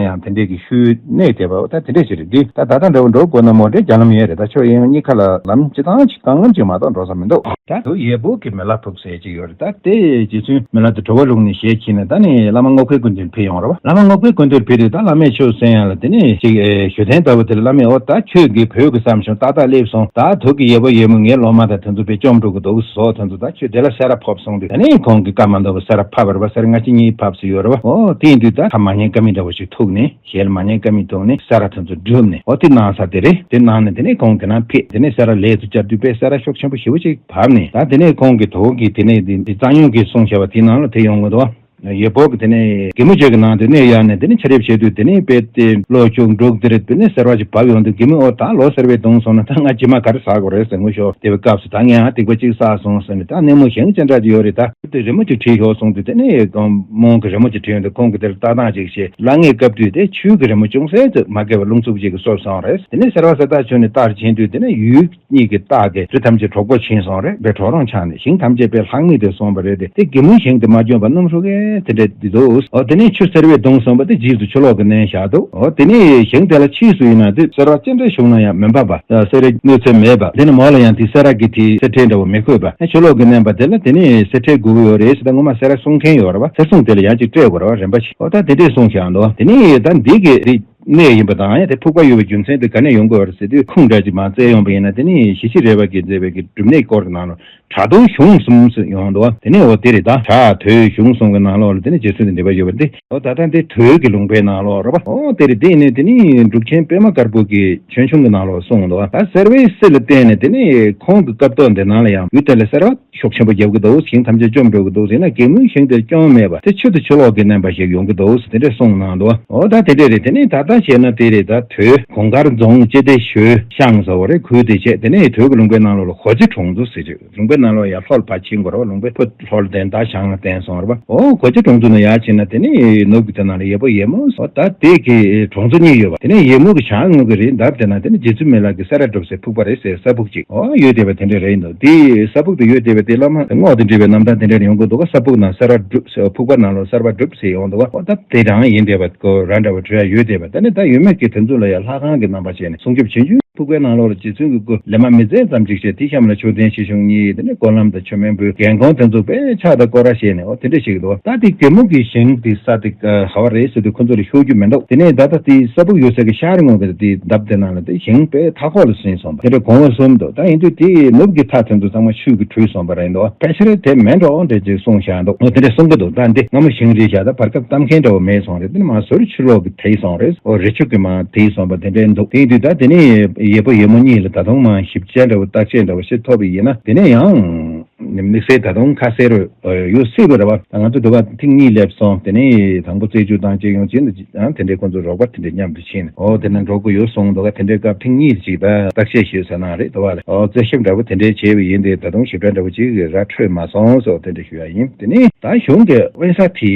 ཡང་དེ་འདྲས་ཀྱི་ཤུལ་གནས་བསྡད་པ། ད་དེ་འདྲས་ཞིག་རེད། འདི་ད་ད་ལྟ་འདྲ་བོ་འགྲོ་དགོས་ན་མོ་འདྲེ་རྒྱ་ལམ་ཡོད་རེད། ད་ཆོས་དབྱིངས་གཉིས་ཁ་ལ་ལམ་སྤྱི་བཏང་ཅིག་ སྣང་ལམ་ཅིག་མ་གཏོགས་འགྲོ་ས་མི་འདུག་ད་དུ་ཡས་འབུག་གི་མི་ལ་ཕུག་ཟེར་ཅིག་ཡོད་རེད། ད་དེ་རྗེ་བཙུན་མི་ལ་དེ་བྲོ་བ་བླུགས་ནས་ཞལ་ཕྱེ་ནས་ད་ནི་བླ་མ་རྔོག་པའི་སྐུ་མདུན་ཕེབས་ཡོང་རེད་བ། བླ་མ་རྔོག་པའི་སྐུ་མདུན་ཕེབས་དུས་ད་བླ་མས་ཆོས་གསན་ཡ་ལ་དེ་ནས་ཅིག་ཞུ་ཐེངས་ལྟ་བུ་དེ་ལ་བླ་མས་འོ་ད་ཁྱོད་ཀྱིས་བོད་ཀྱི་བསམ་བྱུང་ཏག་ཏག་སླེབས་སོང་། ད་དུ་གི་ཡས་འབུག་ཡས་མུ་ངའི་སློབ་མ་དང་དེ་ཚོ་དཔེ་བཅོམ་འགྲོ་གི་འདུག་ཟོ། དེ་ཚོ་ད་ཁྱོད་དེ་ལ་སེ་ར་ཕོབ་སོང་དུས་ད་ནི་ཁོང་གི་བཀའ་མ་འདོར་བར་སེ་ར་ཕབ་པ་རེད་བ། སེ་ར་སྔ་ཕྱི་གཉིས་ཕབ་སུ་ཡོད་རེད་བ། འོ་དེ་ཡིན་དུས་ད་ཁ་མ་ཉན་ཀ་མི་འདྲ་བོ་ཞིག་ཐུག་ནས། ཞལ་མ་ཉན་ཀ་མི་ཐོག་ནས་སེ་ར་དེ་ཚོ་བསྒྲུབས་ནས་འོ་དེ་གནང་ས་དེ་རེད། དེ་གནང་ནས་དེ་ནས་ཁོང་དེ་ན་ཕེབས། དེ་ནས་སེ་ར་ལས་དུ་བཅར་དུས་དཔེ་སེ་ར་ཤུགས་ཆེན་པོ་ཞེ་པོ་ཅིག་བབས་ནས་ད་དེ་ནས་ཁོང་གི་དོ་གི་དེ་ནས་དེ་འདི་གཙང་ཡོང་གི་གསུང་བྱ་བ་དེའི་ནང་ལ་དེ་ཡོང་གི་འདུག་ཡས་འབུག་གི་དེ་ནས་གད་མོ་ཅན་གྱི་ནང་དུ་གནས་ཡར་ནས་དེ་ནས་ཕྱག་རེབ་བྱེད་དུས་དེ་ནས་དཔེ་དེ་ལོ་བཅུ་དྲུག་དེ་རེད། དེ་ནས་སེར་བ་ཅིག་བབས་ཡོང་དུས་གད་མོ་འོ་ད་ལོ་སེར་བས་གདུང་སོང་ན་ད་ང་རྗེས་མ་ག་རེ་ཟ་དགོས་རེད་ཟེར་ངུ་ཤོར་དེ་བའི་སྐབས་སུ་ད་ངས་ཨ་སྡིག་པ་ཅིག་བསགས་སོང་ཟེར་ནས་ད་གནས་མོ་གཞན་ཅན་འདྲ་ཅིག་ཡོད་རེད། ད་དེ་རི་མོ་ཅིག་བྲིས་ཤོར་སོང་དུས་དེ་ནས་རྨོངས་ཀྱི་རི་མོ་ཅིག་བྲིས་ཡོང་དུས་ཁོང་གིས་དེར་ལྟ་སྟངས་ཅིག་བྱས། ལ་ངའི་སྐབས་དུས་དེ་ཆོས་ཀྱི་རི་མོ་ཅུང་ཟད་དུ་མ་གས་པ་རླུང་འཚུབ་ཅིག་གིས་གསོབ་སོང་རེད། དེ་ནས་སེར་བ་ས་ཐག་ཆོད་ནས་རྟར་ཕྱིན་དུས་དེ་ནས་ཡུལ་གཉིས་ཀྱི་སྟག་གི་རི་ཐམས་ཅད་གྲོག་པོ་ཕྱིན་སོང་རེད། དཔེ་གྲོག་རོང་ཆགས་ནས་ཞིང་ཐམས་ཅད་དཔེ་ལྷག་མེད་དུ་སོང་བ་རེད་དེ། དེ་གད་མོ་ཞིང་དེ་མ་བྱོན་པ་སྣུམ་ཧྲུག་གེ་དེ་འདྲ་དེ་འདུག་འོ་དེ་ནས་ཆུ་སེར་བས་གདུང་སོང་བ་དེ་རྗེས་སུ་ཆུ་ལོག་གི་མནན་བཞག་འདུག་འོ་དེ་ནས་ཞིང་དེ་ལ་ཕྱིས་སུ་ཡིན་ན་དེ་སེར་བ་ཅི་འདྲ་བྱུང་ན་ཡང་མི་འབབ་པ། སེར་བའི་གནོད་འཚེ་མེད་པ། དེ་ནས་མོ་ལ་ཡང་དེ་སེར་བ་གི་དེ་སེར་ཁྲལ་འདྲ་བོ་མི་དགོས་པ། ཆུ་ལོག་གི་མནན་པ་དེ་ལ་དེ་ནས་སེར་ཁྲལ་དགོས་ཀྱི་ཡོད་རེད་ཟེར་ད་ངོ་མ་སེར་བ་སྲུང་མཁན་ཡོད་རེད་བ། སེར་སྲུང་དེ་ལ་ཡང་ཅིག་སྤྲད་དགོས་རེད་བ། རིན་པ་ཞིག་འོ་ད་དེ་འདྲས་གསུངས་བཞག་འདུག་དེ་ནས་ད་འདི་གི་རིགས། གནས་ཡིན་པ་དང་ཡང་དེ་ཕུག་པ་ཡོད་པའི་རྒྱུ་མཚན་དེ་ག་ནས་ཡོང་དགོས་པ་རེད་ཟེར་དུས་ཁུངས་འདྲ་ཅིག་མར་བཙལ་ཡོང་པ་ཡིན་ན་དེ་ནི་ཞི་ཤི་རས་པ་གིས་མཛད་པའི་གི་སྒྲུབ་གནས་སྐོར་གྱི་ནང་ལ་བྲག་དོལ་གཞུང་གསུམ་ཟེར་ཡོང་འདུག་དེ་ནས་འོ་དེ་རེད། ད་བྲག་དོལ་གཞུང་གསུམ་གྱི་ནང་ལོགས་ལ་དེ་ནི་རྗེ་བཙུན་དེ་འདྲ་བ་ཡོད་པ་འདི་འོ་ད་ལྟ་འདི་དོལ་གྱི་ལུང་པའི་ནང་ལོགས་རེད་པ། འོ་དེ་རེད། དེ་ནི་དེ་ནི་འབྲུག་ཆེན་པདྨ་དཀར་པོ་གི་ཆོས་འབྱུང་གི་ནང་ལོགས་གསུངས་འདུག་ད་སེར་བའི་སྲིད་ལ་བརྟེན་ནས་དེ་ནི་ཁོང་གི་སྐབས་ཐོག་འདི་ནང་ལ་ཡང་ཡུལ་དེ་ལ་སེར་བ་ཤུགས་ཆེན་པོ་རྒྱབ་ཀྱི་འདུག་ཞིང་ཐམས་ཅད་བཅོམ་འགྲོ་གི་འདུག་ཟེར་ན་གད་མོའི་ཞིང་དེར་སྐྱོན་མེད་པ་དེ་ཆུ་དང་ཆུ་ལོག་གི་མནན་པ་ཞིག་ཡོང་གི་འདུག་དེ་འདྲས་གསུངས་གནང་འདུག་འོ་ད་དེ་འདྲས་རེད། དེ་ནས་ད་ལྟ་བྱས་ན་དེ་རེད། ད་དོལ་གུང་དཀར་རྫོང་སྤྱི་བདེ་ཞོལ་ཤང་ཟེར་བ་རེད། ཁུལ་དེ་བྱས་དེ་ནས་དོལ་གྱི་ལུང་པའི་ནང་ལོགས་ལ་གོ་ཆེ་གྲོང་ཚོ་ཟེར་གྱི་ལུང་པའི་ནང་ལོགས་ཡར་ལྷོ་ལ་ཕར་ཕྱིན་དགོས་རེད་བ། ལུང་པའི་ཕུ་ལྷོ་ལ་བསྟན་ད་བྱང་ལ་བསྟན་སོང་རེད་བ། འོ་གོ་ཆེ་གྲོང་ཚོ་ནས་ཡར་ཕྱིན་ན་དེ་ནས་ནུབ་ཀྱི་དེ་ནང་ལ་ཡས་འབུག་ཡས་མུ་འོ་ད་དེ་གི་གྲོང་ཚོ་གཉིས་ཡོད་པ། དེ་ནས་ཡས་མུ་གི་བྱང་ངོས་ཀྱི་རི་འདབས་དེ་ན་དེ་ནས་རྗེ་བཙུན་མི་ལ་གི་སེ་ར་སྒྲུབ་སའི་ཕུག་པ་རེད་ཟེར་ས་ཕུག་ཅིག་འོ་ཡོད་བསྡད་པ་དེ་འདྲ་རེད་འདུག་དེ་ས་ཕུག་དེ་ཡོད་བསྡད་པ་དེ་བླ་མ་རྔོག་དང་འབྲེལ་བའི་རྣམ་ཐར་དེ་འདྲ་ཡོང་གི་འདུག་ས་ཕུག་ནང་སེ་ར་སྒྲུབ་ཕུག་པ་ནང་ལོགས་སེ་ར་སྒྲུབ་ཟེར་ཡོང་འདུག་འོ་ད་དེ་རང་ཡིན་བསྡད་པ་ཀོ་ར་འདྲ་བ་བྲོས་ཡ་ཡོད་བསྡད་པ། དེ་ནས་ད་ཡོད་མེད་ཀྱི་དེ་ཚོ་ལ་ཡ་ལྷ་ཁང་གི་རྣམ་པ་བྱས་ནས་སྲུང་སྐྱོབ་བྱེད་རྒྱུ། ཕུག་པའི་ནང་ལོགས་ལ་རྗེ་བཙུན་གྱི་སྐུ་ལས་མ་མི་ཚད་ཙམ་ཅིག་བྱས་དེ་གཤམ་ལ་མཆོད་རྟེན་ཆེ་ཆུང་གཉིས། དེ་ནས་སྐོར་ལམ་དང་མཆོད་མེ་འབུལ་རྒན་ཁོང་དེ་ཚོ་དཔེ་ཕྱག་དང་སྐོར་ར་བྱས་ནས་འོ་དེ་འདྲ་ཞིག་འདུག་ད་དེ་གད་མོ་གི་ཞིང་དེ་ས་དེ་ག་བ་རེད་ཟེར་དུས་ཁོ་ཚོ་ལ་ཤོད་རྒྱུ་མི་འདུག་དེ་ནས་ད་ལྟ་དེ་ས་ཕུག་ཡོད་ས་གི་ཤར་ངོས་ཀྱི་དེ་འདབས་དེ་ནང་ལ་དེ་ཞིང་དཔེ་མཐའ་འཁོར་ལ་ཟིན་སོང་བ་དེ་འདྲ་གོང་བ་གསུམ་འདུག་ད་ཡིན་དུས་དེ་ནུབ་ཀྱི་མཐའ་དེ་ཚོ་ཚང་མ་ཆུ་གིས་བྲུས་སོང་བ་རེད་འདུག་ཕལ་ཆེར་དེ་མིན་འགྲོ་འདྲ་ཅིག་གསུངས་བཞག་འདུག་འོ་དེ་འདྲ་གསུང་གི་འདུག་ད་འདི་སྔ་མོ་ཞིང་རེད་བཞག་ད་བར་སྐབས་གཏམ་མཁན་འདྲ་བོ་མེད་སོང་རེད། དེ་ནས་མར་ཟུར་ཕྱི་ལོགས་ཀྱི་དེད་སོང་རེད། འོ་རི་ཆུ་གི་མར་དེད་སོང་བ་དེ་འདྲའི་འདུག་དེ་ཡིན་དུས་ད་དེ་ནས་ཡས་འབུག་ཡས་མུ་གཉིས་ལ་ད་དུང་མར་ཞིབ་དཔྱད་འདྲ་བོ་བརྟག་དཔྱད་འདྲ་བོ་ཞིག་ཐོབ་པ་ཡིན་ན་དེ་ནས་ཡང་དམིགས་བསལ་ད་དུང་ཁ་གསལ་རུ་ཡོད་སྲིད་པ་རེད་བ། ད་ང་ཚོ་འདི་བ་ཐེངས་གཉིས་སླེབས་སོང་། དེ་ནས་དང་པོ་རྩད་གཅོད་བཏང་བྱས་ཡོང་ཅིན་དེ་འདྲའི་ཁོང་ཚོ་རོགས་པ་དེ་འདྲ་མཉམ་དུ་ཕྱིན་ནས་འོ་དེ་ན་འགྲོ་གི་ཡོད་གསུངས་འདུག་ག་དེ་འདྲའི་སྐབས་ཐེངས་གཉིས་ཅིག་ད་བརྟག་དཔྱད་ཞུས་ཟེར་ན་རེད་འདུག་བ་ལ། འོ་རྩད་ཞིབ་འདྲ་བོ་དེ་འདྲའི་བྱས་པ་ཡིན་ཏེ་ད་དུང་ཞིབ་ཕྲ་འདྲ་བོ་ཅིག་ར་འཕྲོད་མ་སོང་སོགས་དེ་འདྲ་ཞུ་ཡ་ཡིན། དེ་ནས་ད་གཞུང་གི་དབེན་ས་དེ་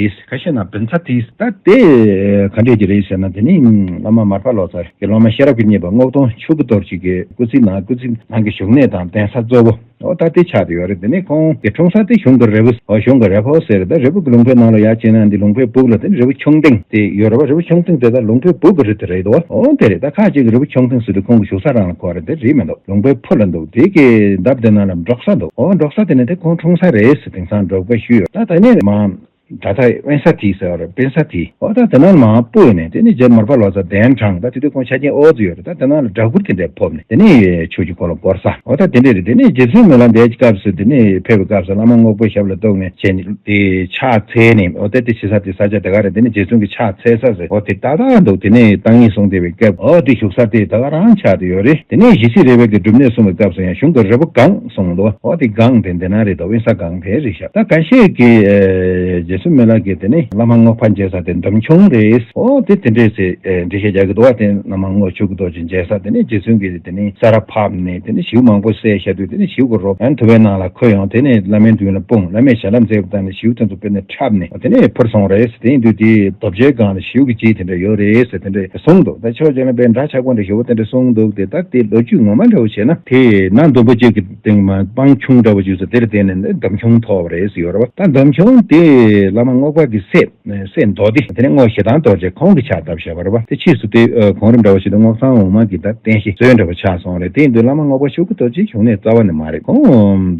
ཁ་ཤས་ན་བིན་ས་དེ་ད་དེ་ག་འདྲས་ཀྱི་རེད་ཟེར་ན། དེ་ནི་བླ་མ་མར་པ་ལོ་ཙཱ་གི་སློབ་མ་ཤེས་རབ་ཀྱི་བརྙེས་པ་རྔོག་སྟོང་ཆོས་ཀྱི་རྡོ་རྗེ་གི་སྐུ་ཚེ་ནང་སྐུ་ཚེ་ནང་གི་བཞུགས་གནས་དང་གདན་ས་གཙོ་བོ་འོ་ད་དེ་ཆགས་ཏེ་ཡོད་རེད། དེ་ནས་ཁོང་གི་འཁྲུངས་ས་དེ་གཞུང་གི་རི་བོ། འོ་གཞུང་གི་རི་བོ་ཟེར། ད་རི་བོ་གི་ལུང་པའི་ནང་ལ་ཡར་ཕྱིན་ན་འདི་ལུང་པའི་སྦུག་ལ་དེ་ནི་རི་བོ་ཁྱུང་སྟེང་དེ་ཡོད་རེད་བ། རི་བོ་ཁྱུང་སྟེང་དེ་ད་ལུང་པའི་སྦུག་གི་རི་དེ་རེད་འདུག་འོ་དེ་རེད། ད་ཁ་ཅིག་གི་རི་བོ་ཁྱུང་སྟེང་ཟེར་དུས་ཁོང་གི་བཞུགས་ས་རང་ལ་གོ་རེད། དེ་རེད་མི་འདུག་ལུང་པའི་ཕུ་ལ་འདུག་དེ་གི་འདབས་དེ་ནང་ལ་འབྲོག་ས་འདུག་འོ་འབྲོག་ས་དེ་ནི་དེ་ཁོང་འཁྲུངས་ས་རེད་ཟེར་དེང་སང་འབྲོག་པ་ཞུས་ཡོད། ད་ད་ནི་མ་ད་ལྟ་དབེན་ས་དེ་ཟེར་བ་རེད། དབེན་ས་དེ་འོ་ད་དེ་ནང་མར་སྤོས་ནས་དེ་ནས་རྗེ་མར་པ་ལོ་ཙཱ་གདན་དྲངས། ད་དེ་དུས་ཁོང་ཆ་རྐྱེན་ཨོ་ཙི་ཡོད་རེད། ད་དེ་ནང་ལ་སྦྲ་གུར་དེ་འདྲས་ཕོབ་ནས་དེ་ནས་ཆོས་ཀྱི་འཁོར་ལོ་བསྐོར་ས། འོ་ད་དེ་འདྲས་རེད། དེ་ནས་རྗེ་བཙུན་མི་ལ་འདས་ཀྱི་སྐབས་སུ་དེ་ནས་ཕེབས་པའི་སྐབས་སུ་བླ་མ་རྔོག་པའི་ཞབས་ལ་གཏུགས་ནས་བྱས་ནས་དེ་ཕྱག་འཚལ་ནས་འོ་ད་དེ་ཕྱི་ས་དེ་ས་ཆ་དེ་ག་རེད། དེ་ནས་རྗེ་བཙུན་གྱི་ཕྱག་འཚལ་ས་ཟེར་འོ་དེ་ཏག་ཏག་འདུག་དེ་ནས་བརྟན་བཞུགས་གསུང་བསྡད་པའི་སྐབས་འོ་དེ་བཞུགས་ས་དེ་ད་ག་རང་ཆགས་བསྡད་ཡོད་རེད། དེ་ནས་ཞི་ཤྲཱི་རས་པའི་གི་སྒྲུབ་གནས་གསུང་བའི་སྐབས་སུ་ཡང་གཞུང་གི་རི་བོ་སྒང་གསུངས་འདུག་འོ་དེ་སྒང་དེ་འདི་ན་རེད་དོ། དབེན་ས་སྒང་དེ་རེད་ཤག་ད་ཁ་ཤས་ཀྱིས་ཨེ་རྗེ་བཙུན་མི་ལ་གི་དེ་ནི་བླ་མ་རྔོག་པ་མཇལ་ས་དེ་འདམ་ཁྱུང་རེད། འོ་དེ་དེ་འདྲས་ཟེར་ཨེ་འགྲེལ་བཤད་རྒྱག་གི་འདུག་བ། དེ་བླ་མ་རྔོག་ཆོས་ཀྱི་རྡོ་རྗེ་མཇལ་ས་དེ་ནི་རྗེ་བཙུན་གྱིས་དེ་ནི་ས་ར་ཕབ་ནས་དེ་ནི་ཞིའུ་མང་པོ་བསད་བཞག་དུས་དེ་ནི་ཞིའུ་གི་རོ་ཡང་དུ་བའི་ནང་ལ་འཁོད་ཡོང་། དེ་ནས་བླ་མའི་མདུན་ལ་སྤུངས། བླ་མས་ཞལ་ལག་མཛད་པ་དང་ནི་ཞིའུ་དེ་ཚོ་དཔེར་ན་འཁྲབ་ནས་དེ་ནས་འཕུར་སོང་རེད། དེ་ཡིན་དུས་དེ་རྡོ་རྗེའི་སྒང་ལ་ཞིའུ་གི་རྗེས་དེ་འདྲ་ཡོད་རེད་ཟེར་དེ་འདྲ་གསུངས་འདུག་ད་ཕྱོགས་གཅིག་ལ་དཔེ་འདྲ་ཆགས་པོ་འདྲ་ཞེ་པོ་དེ་འདྲ་གསུངས་འདུག་དེ་ད་དེ་ལོ་རྒྱུས་ངོ་མ་འདྲ་བོ་བྱས་ན་དེ་ན་ཟླུམ་པོ་གཅིག་གི་སྟེང་མ་སྤང་ཁྱུང་འདྲ་བོ་ཞིག་སུ་དེར་བརྟེན་ནས་འདམ་ཁྱུང་ཐོགས་པ་རེད་ཟེར་ཡོད་རེད་བ། ད་འདམ་ཁྱུང་དེ་ བླ་མ་རྔོག་པ་གི་སྲས། སྲས་མདོ་སྡེ། དེ་ནས་རྔོག་ཞེ་སྡང་རྡོ་རྗེ་ཁོང་གི་ཕྱག་བཏབ་བཞག་པ་རེད་པ། དེ་ཕྱིས་སུ་དེ་གོང་རིམ་འདྲ་བོ་ཞིག་ཏུ་རྔོག་ཚང་འོག་མ་གི་ད་བསྟན་བཤིག་སྲོལ་འདྲ་བོ་ཆགས་སོང་རེད། དེ་ཡིན་དུས་བླ་མ་རྔོག་པ་ཆོས་སྐུ་རྡོ་རྗེ་བྱུང་གནས་རྩ་བ་ནས་མ་རེད། གོང་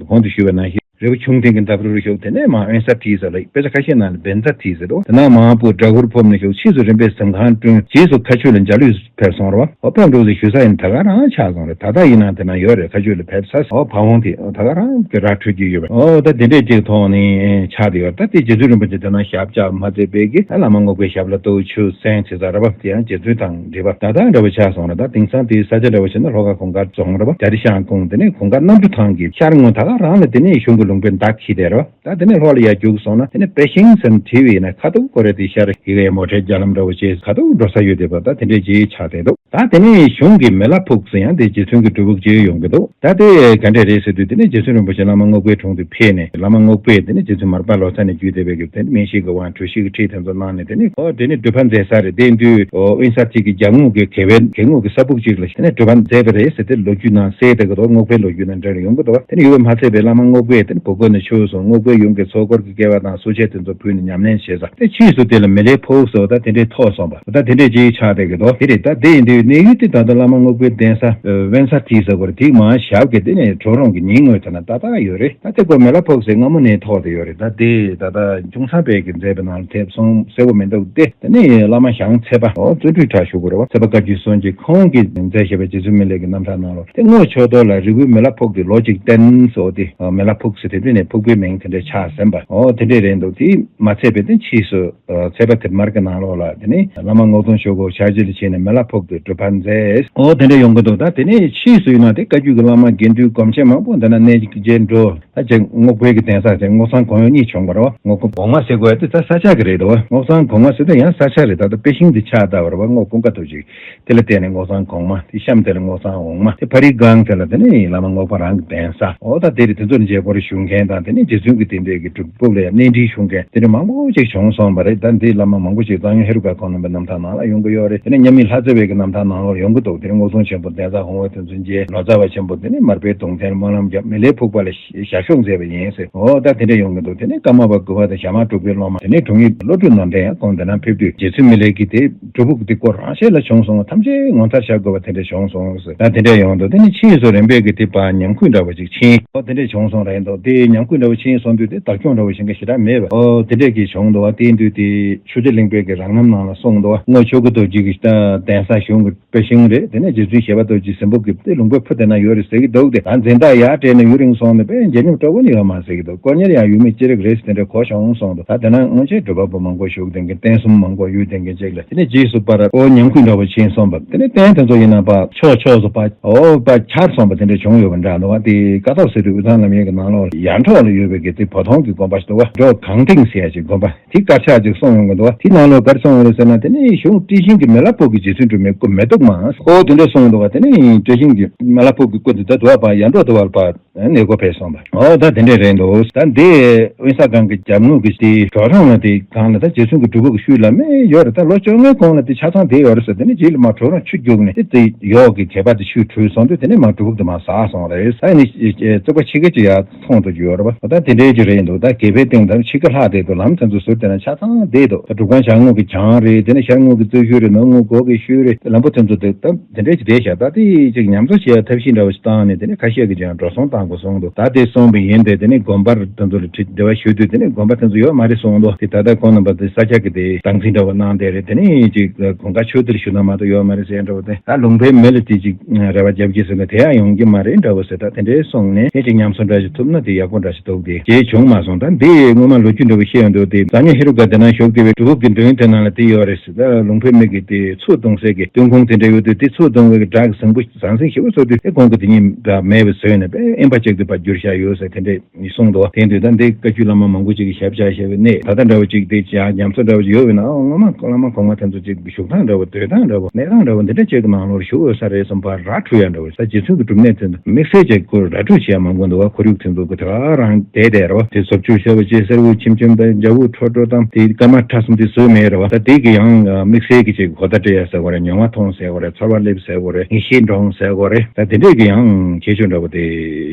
གོང་དུ་ཞུས་པ་ནང་བཞིན། རི་བོ་ཁྱུང་ལྡན་གྱི་འདབས་རོལ་ཞོག་དེ་ནས་མར་དབེན་ས་བྲིས་ཟེར་ལ། དཔེ་ཆ་ཁ་ཤས་ནང་ལ་བན་ས་བྲིས་ཟེར་འདུག་དེ་ནས་མར་བུ་སྦྲ་གུར་ཕོབ་ནས་ཞོག་ཕྱིས་སུ་རིམ་པས་གཟིམ་ཁང་བསྐྲུན། རྗེས་སུ་མཁའ་སྤྱོད་ལ་འཇའ་ལུས་ཕེབས་སོང་རེད་པ། འོ་ཕེབས་འགྲོ་ཟེར་ཞུ་ས་ཡིན། ད་ག་རང་ཆགས་སོང་རེད། ད་ལྟ་ཡིན་ན་དེ་ན་ཡོད་རེད། མཁའ་སྤྱོད་ལ་ཕེབས་ས། འོ་ཕ་བོང་དེ་འོ་ད་ག་རང་གི་ར་འཕྲོད་ཀྱི་ཡོད་པ། འོ་ད་དེ་འདྲས་ཅིག་ཐོག་ནས་ཆགས་བསྡད་ཡོད། ད་དེ་རྗེ་བཙུན་རིན་པོ་ཆེ་དེ་ན་ཞབས་བཅགས་མ་མཛད་པའི་གི་ད་བླ་མ་རྔོག་པའི་ཞབས་ལ་གཏུགས། ཆུ་སྲན་བྱེད་ས་རེད་པ། དེ་ཡང་རྗེ་བཙུན་དང་འབྲེལ་བ་ད་ལྟ་འདྲ་བོ་ཆགས་སོང་རེད། ད་དེང་སང་དེའི་ས་ཆ་འདྲ་བོ་བྱས་ན་ལྷོ་ཁ་གུང་དཀར་རྫོང་རེད་པ། རྒྱ་རི་ཤང་ཁོངས། དེ་ནས་གུང་དཀར་གནམ་གྲུ་ཐང་གི་ཤར་ངོས། ད་ག་རང་ལ་དེ་ནས་གཞུང་གི་ལུང་པའི་མདའ་འཁྱིལ་བསྡད་རེད་པ། ད་དེ་ནས་ལྷོ་ལ་ཡར་རྒྱུགས་སོང་ན་དེ་ནས་དཔལ་ཤིང་ཟེར་ནས་བྲིས་པ་ཡིན་ན་ཁ་ཐུག་ཁོ་རེ་དེ་ཤར་ཡི་གེ་མོ་ཊའི་རྒྱ་ལམ་འདྲ་བོ་བྱས་ཁ་ཐུག་འགྲོ་ས་ཡོད་བསྡད་པ། ད་དེ་འདྲས་ཅིག་ཆགས་བསྡད་འདུག་ད་དེ་ནས་གཞུང་གི་མི་ལ་ཕུག་ཟེར་ཡང་དེ་རྗེ་བཙུན་གྱི་སྒྲུབ་ཕུག་ཅིག་ཡོང་གི་འདུག་ད་དེ་ག་འདྲས་རེད་ཟེར་དུས་དེ་ནས་རྗེ་བཙུན་རིན་པོ་ཆེ་བླ་མ་རྔོག་པའི་དྲུང་དུ་ཕེབས་ནས་བླ་མ་རྔོག་པས་དེ་ནས་རྗེ་བཙུན་མར་པ་ལོ་ཙཱ་ནས་བརྒྱུད་བསྡད་པའི་གི་དེ་ནས་སྨན་ཤེས་ཀྱི་དབང་གྲུ་བཞི་གི་ཁྲིད་དེ་ཚོ་གནང་ནས་དེ་ནས་ཨོ་དེ་ནས་སྒྲུབ་པ་མཛད་ས་རེད། དེ་དུས་ཨོ་དབེན་ས་གཅིག་གི་རྒྱབ་ངོས་ཀྱི་གེ་བའི་གེ་ངོས་ཀྱི་ས་ཕུག་ཅིག་ལ་དེ་ནས་སྒྲུབ་པ་མཛད་པ་རེད་ཟེར་དེ་ལོ་རྒྱུས་ནང་གསལ་བསྡད་ཀྱི་འདུག་རྔོག་པའི་ལོ་རྒྱུས་ནང་འདྲ་ཡོང་གི་འདུག་དེ་ནས་ཡོད་པ་མ་ཚད་པའི་བླ་མ་རྔོག་པས་དེ་ནས་བུ་རྒོད་ནས་ཆོས་གསུངས། རྔོག་པའི་ཡུམ་གྱིས་ཚོགས་འཁོར་གྱི་བསྐལ་པ་དང་གསོལ་ཆས་དེ་ཚོ་ཕུལ་ནས་ཉམས་ལེན་བྱས་ས། དེ་ཕྱིས་སུ་དེ་ལ་མི་ལའི་ཕུག་ཟེར་བ་ད་དེ་འདྲའི་ཐོགས་སོང་བ། ད་དེ་འདྲའི་ཅིག་ཆགས་བསྡད་ཀྱི་འདུག་དེ་རེད། ད་དེ་ཡིན་དུས་གནས་ཡུལ་དེ་ད་ལྟ་བླ་མ་རྔོག་པའི་གདན་ས་དབེན་ས་བྲིས་ཟེར་བ་རེད། དེའི་མར་ཞབས་ཀྱི་དེ་ནས་གྲོག་རོང་གི་ཉིན་ངོས་དེ་ན་ཏག་ཏག་ཡོད་རེད། ད་དེ་སྐོར་མི་ལ་ཕུག་ཟེར་སྔ་མོ་ནས་ཐོགས་བསྡད་ཡོད་རེད། ད་དེ་ད་ལྟ་གཞུང་ཚང་པའི་གི་མཛད་པའི་ནང་ལ་ཐེབས་སོང་གསལ་པོ་མི་འདུག་སྟེ། དེ་ནས་བླ་མ་ཞང་ཚེ་དཔལ་ཨོ་བརྩོན་འགྲུས་གྲགས་ཞུ་དགོས་རེད་བ། ཚེ་དཔལ་བཀའ་བརྒྱུད་སྲོལ་འབྱེད་ཁོང་གིས་མཛད་བཞག་པའི་རྗེ་བཙུན་མི་ལའི་གི་རྣམ་ཐར་ནང་ལོགས་དེ་སྔོ་ཕྱོགས་ཐོག་ལ་རི་བོའི་མི་ལ་ཕུག་གི་ལོ་གཅིག་བསྟན་སོགས་དེ་མི་ལ་ཕུག་ཟེར་དེ་དུས་ནས་ཕུག་པའི་མིང་དེ་འདྲ་ཆགས་ཟིན་པ་ཨོ་དེ་འདྲས་རེད་འདུག་དེ་མ་ཚད་པའི་དེ་ཕྱིས་སུ། ཚེ་དཔལ་དེབ་དམར་གྱི་ནང་ལོགས་ལ་དེ་ནི་བླ་མ་རྔོག་སྟོན་ཆོས་སྐུ་ཕྱག་རྗེས་ལ་ཕྱིན་ནས་མི་ལ་ཕོག་སྟེ་སྒྲུབ་པ་མཛད། ཨོ་དེ་འདྲ་ཡོང་གི་འདུག་ད་དེ་ནས་ཕྱིས་སུ་ཡིན་ན་དེ་བཀའ་བརྒྱུད་ཀྱི་བླ་མ་དགེ་འདུན་སྒོམ་ཆེན་མང་པོ་འདི་ན་གནས་མཇལ་འགྲོ། ད་ཅིག་རྔོག་པའི་གི་གདན་ས་དེ་རྔོག་ཚང་གོང་ཡང་གཉིས་བྱུང་བ་རེད་བ། རྔོག་གོང་མ་ཟེར་དགོས་ཡ་དེ་ད་ས་ཆ་གི་རེད་དོ། རྔོག་ཚང་གོང་མ་ཟེར་དུས་ཡང་ས་ཆ་རེད། ད་ལྟ་དཔེ་ཤིང་དེ་ཆགས་བསྡད་པ་རེད་བ། རྔོག་ཀུན་དགའ་རྡོ་རྗེ། དེ་ལ་བརྟེན་ནས་རྔོག་ཚང་གོང་མ། དེ་གཤམ་དེ་ལ་རྔོག་ཚང་འོག་མ། དེ་ཕ་རི་སྒང་དེ་ལ་དེ་ནི་བླ་མ་རྔོག་པ་རང་གི་གདན་ས། འོ་ད་དེ་རེད། དེ་ཚོ་ལ་མཇལ་སྐོར་ཞུ་མཁན་དང་དེ་ནི་རྗེ་བཙུན་གྱི་དེ་འདྲའི་གི་སྒྲུབ་ཕུག་ལ་ཡང་གནས་འདྲེན་ཞུ་མཁན་དེ་འདྲ་མང་པོ་ཅིག་བྱུང་སོང་བ་རེད། ད་འདི་བླ་མ་མང་པོ་ཅིག་གཙང་སྨྱོན་ཧེ་རུ་ཀ་ཁོང་རྣམ་པའི་རྣམ་ཐར་ནང་ལ་ཡོང་གི་ཡོད་རེད། དེ་ནི་མཉམ་མེད་ལྷ་རྩེ་བའི་གི་རྣམ་ཐར་ནང་ལ་ཡོང་གི་འདུག་དེ་ནི་རྔོག་སྟོན་ཆེན་པོ་གདན་ས་ཧོང་བའི་དོན་ཚུལ་མཇལ། ལོ་ཙཱ་བ་ཆེན་པོ་དེ་ནི་མར་པའི་གདུང་རྟེན་སྨོན་ལམ་བརྒྱབ། མི་ལའི་ཕུག་པ་ལ་ཞལ་ཞུགས་མཛད་པ་ཡིན་ཟེར། འོ་ད་དེ་འདྲ་ཡོང་གི་འདུག་དེ་ནི་ཀརྨ་པ་དགུ་པ་དང་ཞྭ་དམར་འབྲུག་པའི་སློབ་མ་དེ་ནི་དྲུང་ཡིག་བློ་གྲོས་རྣམ་འདྲེན་ཡང་ཁོང་དེ་ན་ཕེབས་དུས་རྗེ་བཙུན་མི་ལའི་གི་དེ་སྒྲུབ་ཕུག་དེ་སྐོར་རང་ཤེས་ལ་བྱུང་སོང་། ཐམས་ཅད་ངོ་མཚར་ཤར་དགོས་པ་དེ་འདྲ་བྱུང་སོང་ཟེར། ད་དེ་འདྲ་ཡོང་དུས་དེ་ནི་ཕྱིས་སུ་རིམ་པས་ཀྱི་དེ་བར་ཉམས་ཁུག་འདྲ་བོ་ཅིག་ཕྱིན། འོ་དེ་འདྲས་བྱུང་སོང་རེད་འདུག་དེ་ཉམས་ཁུག་འདྲ་བོ་ཕྱིན་སོང་དུས་དེ་བདག་སྐྱོང་འདྲ་བོ་ཞིག་གི་ཞེ་དྲག་མེད་པ། འོ་དེ་འདྲས་ཀྱི་བྱུང་འདུག་བ། དེ་དུས་དེ་ཆོས་རྗེ་གླིང་པའི་གི་རང་རྣམ་ནང་ལ་གསུངས་འདུག་བ། རྔོག་ཆོས་སྐུ་རྡོ་རྗེ་གི་གདན་ས་གཞུང་གི་དཔེ་ཤིང་རེད། དེ་ནས་རྗེ་བཙུན་བཞད་པ་རྡོ་རྗེ་གཟིམ་ཕུག་གི་དེ་ལུང་པའི་ཕུ་དེ་ན་ཡོད་རེད་ཟེར་གྱི་འདུག་དེ་ད་འཛིན་བདག་ཡར་སྤྲད་ནས་ཡུན་རིང་སོང་ནས་དཔེ་མཇལ་མྱོང་སྤྲོ་བོ་ནི་ཡོད་མ་ཟེར་གྱི་འདུག་དཀོན་གཉེར་ཡང་ཡུལ་མི་ཅི་རིགས་རེད་ཟེར་དེ་འདྲ་གོ་བྱུང་སོང་འདུག་ད་དེ་ན་སྔོན་ཆད་སྒྲུབ་པ་པོ་མང་པོ་བཞུགས་ལྡན་གྱི་རྟེན་གསུམ་མང་པོ་ཡོད་ལྡན་གྱི་ཅིག་ལ་དེ་ནས་རྗེས་སུ་པར་ཨོ་ཉམས་ཁུག་འདྲ་བོ་ཕྱིན་སོང་བ། དེ་ནས་རྟེན་དེ་ཚོ་ཡིན་ན་པ་ཕྱོགས་ཕྱོགས་སུ་པ་ཨོ་པ་ཆར་སོང་བ་དེ་འདྲ་བྱུང་ཡོད་པ་འདྲ་འདུག་བ། དེ་ཀ་ཐོག་སི་ཏུ་དབུས་གཙང་ལམ་ཡན་གྱི་ནང་ལོགས་ཡར་འབྲོག་ལ་ཡོད་པའི་གི་དེ་བོ་དོང་གི་དགོན་པ་ཞིག་འདུག་བ། འབྲོག་གངས་སྟེང་ཟེར་ཡ་ཅིག་དགོན་པ། དེ་དཀར་ཆག་ཅིག་གསུངས་ཡོང་གི་འདུག་བ། དེ་ནང་ལོགས་ག་རེ་གསུངས་ཡོད་རེད་ཟེར་ན། དེ་ནས་གཞུང་སྤྲིན་ཤིང་གི་མི་ལ་ཕོག་གི་རྗེ་བཙུན་སྒྲུབ་མའི་སྐུ་མེ་ཏོག་མ་ཧོ་དེ་འདྲ་གསུངས་འདུག་བ། དེ་ནས་སྤྲིན་ཤིང་གི་མི་ལ་ཕོག་གི་སྐུ་དེ་ད་དུ་བ་ཡར་འབྲོག་དུ་བར་བར་གནས་སྒོ་ཕེབས་སོང་བ། ཨོ་ད་དེ་འདྲས་རེད་འདུག་ད་འདི་དབེན་ས་སྒང་གི་རྒྱབ་ངོས་ཀྱི་དེ་གྲོག་རོང་ལ་དེ་སྒང་ལ་ད་རྗེ་བཙུན་གྱི་སྒྲུབ་ཕུག་གི་ཤུལ་ལ་མེ་ཡོད་རེད། ད་ལོ་བཅོ་ལྔའི་གོང་ལ་དེ་ཆ་ཚང་དེ་ཡོད་རེད་ཟེར། དེ་ནས་རྗེས་ལ་མ་གྲོག་རོང་ཆུ་རྒྱུག་ནས་དེ་དེ་ཡོག་གི་གད་པ་དེ་ཆུ་བྲུས་སོང་དུས་དེ་ནས་མ་སྒྲུབ་ཕུག་དེ་མ་ཟག་སོང་རེད། ད་ནི་རྩིག་པ་ཕྱེད་ཀ་ཅིག་ཡར། མཐོང་དུ་ཡོད་རེད་བ། ད་དེ་འདྲའི་ཅིག་རེད་འདུག་ད་གད་པའི་སྟེང་དང་ཕྱི་ཁ་ལྷག་བསྡད་འདུག་ལམ་དེ་ཚོ་ཟུར་དེ་ན་ཆ་ཚང་བསྡད་འདུག་ད་སྒྲུབ་ཁང་བྱང་ངོས་ཀྱི་བྱང་རེད། དེ་ནས་ཤར་ངོས་ཀྱི་རྩི་ཤུལ་རེད། ནུབ་ངོས་སྒོ་གི་ཤུལ་རེད། ལམ་བུ་དེ་ཚོ་དེ་ད་དེ་འདྲའི་ཅིག་བསྡད་བཞག་ད་དེ་ཅིག་ཉམས་གསོ་བྱེད་ཡ་ཐབས་ཤེས་འདྲ་བོ་ཞིག་བཏང་ནས་དེ་ནས་ཁ་ཤས་ཀྱིས་ཀྱང་འགྲོ་སོང་བཏང་དགོས་གསུངས་འདུག་ད་དེ་གསུངས་པ་ཡིན་ཏེ་དེ་ནས་དགོན་པར་དེ་ཚོ་ལ་དྲི་འདྲི་བ་ཞུས་དུས་དེ་ནས་དགོན་པ་དེ་ཚོ་ཡོད་མ་རེད་གསུངས་འདུག་དེ་ད་ལྟ་ཁོང་རྣམ་པ་དེ་ས་ཆ་གི་དེ་སྟངས་འཛིན་འདྲ་བོ་གནང་བསྡད་རེད། དེ་ནས་ཅིག་གོང་ཁ་ཆོས་དེར་ཞུ་ན་མ་གཏོགས་ཡོད་མ་རེད་ཟེར་འདྲ་བོ་དེ་ད་ལུང་པའི་མི་ལ་དེ་ཅིག་རེ་བ་རྒྱབ་ཀྱི་ཟེར་ན་དེ་ཡང་ཡོང་གི་མ་རེད་འདྲ་བོ་ཟེར། ད་དེ་འདྲའི་སོང་ནས་ཧེ་ཅིག་ཉམས་གསོ་འདྲ་ཞིག་ཐུབ་ན་དེ་ཡག་པོ་འདྲ་ཞིག་འདུག་དེ་རྗེས་བྱུང་མ་སོང་། ད་འདི་སྔོན་མ་ལོ་རྒྱུས་འདྲ་བོ་བཤད་ཡོང་དུས་དེ་ས་ཉ་ཧེ་རུ་ཀ་དེ་ན་བཞུགས་བསྡད་པའི་སྒྲུབ་ཕུག་གི་མདུན་དེ་ནང་ལ་དེ་ཡོད་རེད་ཟེར། ད་ལུང་པའི་མི་གིས་དེ་ཚུར་གཏོང་སའི་གི་སྟོན་ཁུང་དེ་འདྲ་ཡོད་དུས་དེ་ཚུར་གཏོང་བའི་གི་བྲག་གི་ཟངས་བུ་ཟང་ཟིང་ཞེ་པོ་བཟོ་དུས་དེ་གོང་གི་དེ་ཉིད་མེད་པ་བཟོས་ནས་དཔེ་དབེན་པ་ཅིག་ཏུ་ཕར་བསྒྱུར་བཞག་ཡོད་ཟེར་དེ་འདྲས། ནི་གསུངས་འདུག་དེ་དུས་ད་འདི་བཀའ་བརྒྱུད་བླ་མ་མང་པོ་ཅིག་གིས་ཞབས་བཅགས་བཞག་པའི་གནས་ད་ལྟ་འདྲ་བོ་ཅིག་དེ་ཡང་ཉམས་གསོ་འདྲ་བོ་ཅིག་ཡོད་པས་ན། ཨོ་སྔོན་མ་བླ་མ་གོང་མ་དེ་ཚོ་ཅིག་བཞུགས་སྟངས་འདྲ་བོ་སྡོད་སྟངས་འདྲ་བོ་གནས་སྟངས་འདྲ་བོ་འདི་འདྲ་ཅིག་གི་ནང་ལོགས་བཞུགས་ཡོད་ས་རེད་བསམ་པ་ར་འཕྲོད་ཡ་འདྲ་བོ་ད་རྗེ་བཙུན་གྱི་སྒྲུབ་གནས་དེ་ཚོ་དམིགས་བསལ་ཅིག་ཁོ་ར་འཕྲོད་བྱེད་ཡ་མང་པོ་འདུག་བ། ཁོར་ཡུག་དེ་ཚོ་གི་ད་ག་རང་བསྡད་བསྡད་རེད་བ། དེ་ཟབ་ཆོས་ཞེས་པ་ཅིག་གསེར་འོད་ཆེམ་ཆེམ་དང་འཇའ་འོད་འཕྲོ་འཕྲོ་དང་དེ་སྐར་མ་ཕྲ་གསུམ་དེ་བཟོས་མེད་རེད་བ། ད་དེ་གི་ཡང་དམིགས་བསལ་གྱི་ཅིག་གོ་བརྡ་སྤྲད་ཡ་ཟེར་བ་རེད། མྱོང་བ་ཐོང་ཟེར་བ་རེད། ཚོར་བ་སླེབས་ཟེར་བ་རེད། ངེས་ཤེས་འདྲོངས་ཟེར་བ་རེད། ད་དེ་འདྲས་ཀྱི་ཡང་ཁྱད་ཆོས་འདྲ་བོ་དེ་